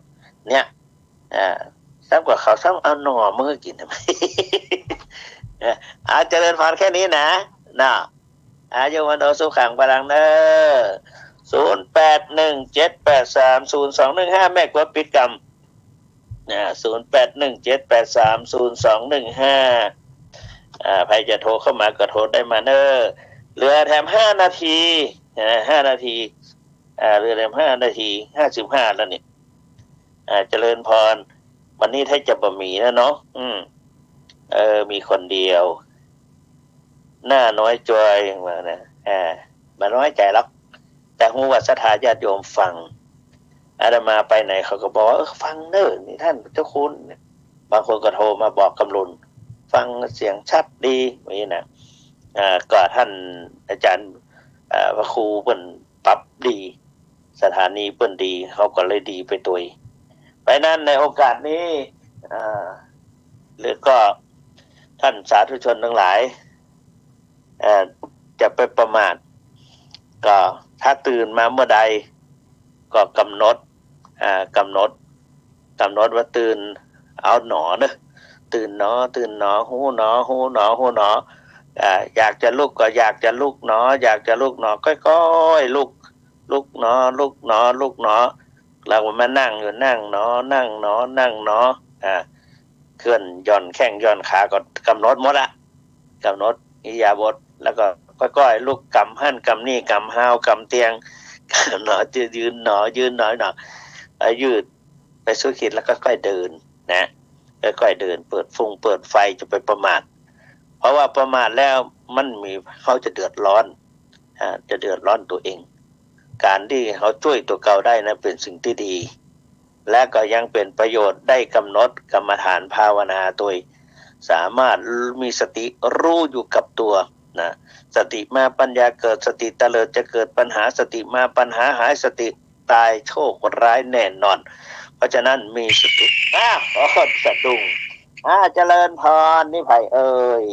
เนี่ย อ่า ซ้ำกว่าเขาซ้ำเอาหน่อมาหื้อกิ๋น เออ อ่า เจริญพรแค่นี้นะ นะ อายุวัณโณสุขังพลังเน่อ ศูนย์แปดหนึ่งเจ็ดแปดสามศูนย์สองหนึ่งห้า แม่กั๋วปิดกำ นะ ศูนย์แปดหนึ่งเจ็ดแปดสามศูนย์สองหนึ่งห้า อ่า ใผจะโทรเข้ามาก็โทรได้มาเน่อ เหลือแถมห้านาที นะ ห้านาที อ่า เหลือแถมห้านาที ห้าสิบห้าแล้วนี่ อ่า เจริญพร วันนี้แทบจะบ่มีแล้วเนาะ อืม เออ มีคนเดียว น่าน้อยจอย ว่านะ อ่า บ่น้อยใจ๋หรอก แต่ฮู้ว่าศรัทธาญาติโยมฟัง อาตมาไปไหนเขาก็บอกว่า เออ ฟังเน่อ นี่ท่านเจ้าคุณ บางคนก็โทรมาบอกกำลุน ฟังเสียงชัดดี ว่างี้นะ อ่า ก็ท่านอาจารย์ อ่า พระครูเปิ้นปรับดี สถานีเปิ้นดี เขาก็เลยดีไปตวย เพราะฉะนั้นในโอกาสนี้ อ่า หรือก็ท่านสาธุชนทั้งหลาย เอ่อ จะไปประมาท ก็ถ้าตื่นมาเมื่อใด ก็กำหนด อ่า กำหนด กำหนดว่าตื่น เอาหนอเนอะ ตื่นหนอ ตื่นหนอ ฮู้หนอ ฮู้หนอ ฮู้หนอ อ่า อยากจะลุกก็อยากจะลุกหนอ อยากจะลุกหนอ ก้อยๆ ลุก ลุกหนอ ลุกหนอ ลุกหนอ แล้วก็มานั่งอยู่ นั่งหนอ นั่งหนอ นั่งหนอ อ่า เคลื่อนหย่อนแข้งหย่อนขาก็กำหนดหมดละ กำหนดอิริยาบถ แล้วก็ก้อยๆ ลุกกำหั้นกำนี่ กำฮาว กำเตียง กำหนอ ยืนหนอ ยืนหนอ หนอ อ่า ยืดไปสุดขีด แล้วก็ค่อยเดินนะ ค่อยๆ เดิน เปิดฟงเปิดไฟ จะไปประมาท เพราะว่าประมาทแล้วมันมี เขาจะเดือดร้อน อ่า จะเดือดร้อนตัวเอง ก๋านตี้เขาจ้วยตั๋วเก่าได้นะ เป๋นสิ่งตี้ดี และก็ยังเป๋นประโยชน์ ได้กำหนดกรรมฐานภาวนาตวย สามารถมีสติฮู้อยู่กับตั๋ว นะ สติมาปัญญาเกิด สติเตลิดจะเกิดปัญหา สติมาปัญหาหาย สติตายโชคร้ายแน่นอน เพราะฉะนั้นมีสติ อ้าว โอ้ สะดุ้ง อ่า เจริญพร นี่ใผเอ่ย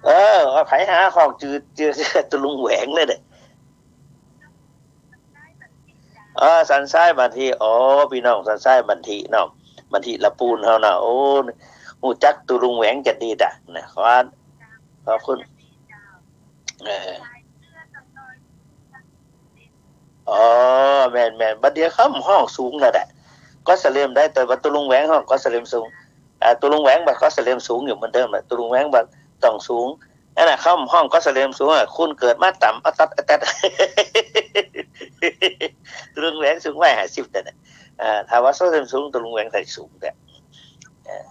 เออ ใผหาห้องจืด จืด ตุลุงแหวงเลยเด้อ เออ สันทรายบันที อ๋อ ปี้น้องสันทรายบันทีเนาะ บันทีละปูนเฮานะ โอ้ ฮู้จักตุลุงแหวงจะดีดะนะ ขอ ขอบคุณ เออ อ๋อ แม่น แม่น บัดเดี๋ยวเขาห้องสูงแล้วแหละ ก็สะเหลี่ยมได้ แต่ว่าตุลุงแหวงห้องก็สะเหลี่ยมสูง อ่า ตุลุงแหวงบัดก็สะเหลี่ยมสูงอยู่เหมือนเดิมแหละ ตุลุงแหวงบัดต้องสูง นั่นน่ะ เขาห้องก็สะเหลี่ยมสูงอ่ะ คุณเกิดมาต่ำ อัดตัด อัดตัด ตุลุงแหวงสูงร้อยห้าสิบแต่เนี่ย อ่า ถ้าว่าก็สะเหลี่ยมสูง ตุลุงแหวงใส่สูงแต่ เออ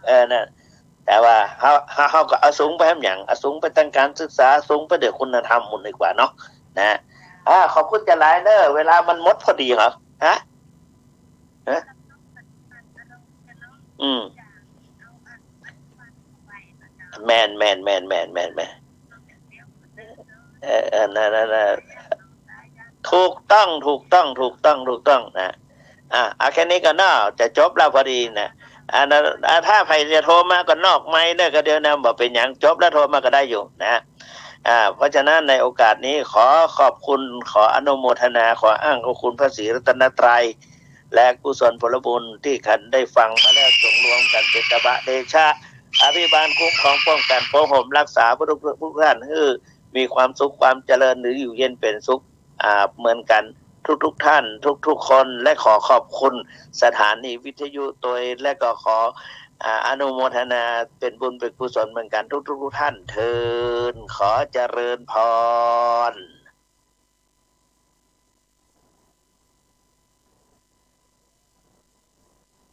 เออ นั่น แต่ว่าเฮา เฮา เฮาก็เอาสูงไปแหมหยัง เอาสูงไปตางการศึกษา สูงไปด้วยคุณธรรมหมุนดีกว่าเนาะ นะ อ่า ขอบคุณจะหลายเด้อ เวลามันหมดพอดีเหรอ ฮะ ฮะ อืม แม่น แม่น แม่น แม่น แม่น แม่น เออ เออ นั่น นั่น นั่น ถูกต้อง ถูกต้อง ถูกต้อง ถูกต้องนะ อ่ะ เอาแค่นี้ก่อนเนาะ จะจบแล้วพอดีนะ อันนั้น อ่ะ ถ้าใผจะโทรมาก็นอกไมค์เด้อ ก็เดี๋ยวนะ บ่เป๋นหยัง จบแล้วโทรมาก็ได้อยู่นะ อ่า เพราะฉะนั้นในโอกาสนี้ขอขอบคุณ ขออนุโมทนา ขออ้างขอบคุณพระศรีรัตนตรัย และกุศลผลบุญตี้ขันได้ฟังมาแล้ว จงรวมกั๋นเป๋นตบะเดชะ อภิบาลคุ้มครองป้องกั๋น ปกห่มรักษาพวกทุก ทุกท่าน หื้อมีความสุขความเจริญ หรืออยู่เย็นเป๋นสุข อ่า เหมือนกั๋นทุกๆ ท่าน ทุกๆ คน และขอขอบคุณสถานีวิทยุตวย และก็ขอ อ่า อนุโมทนาเป๋นบุญเป๋นกุศลเหมือนกั๋นทุกๆ ท่านเทอญ ขอเจริญพร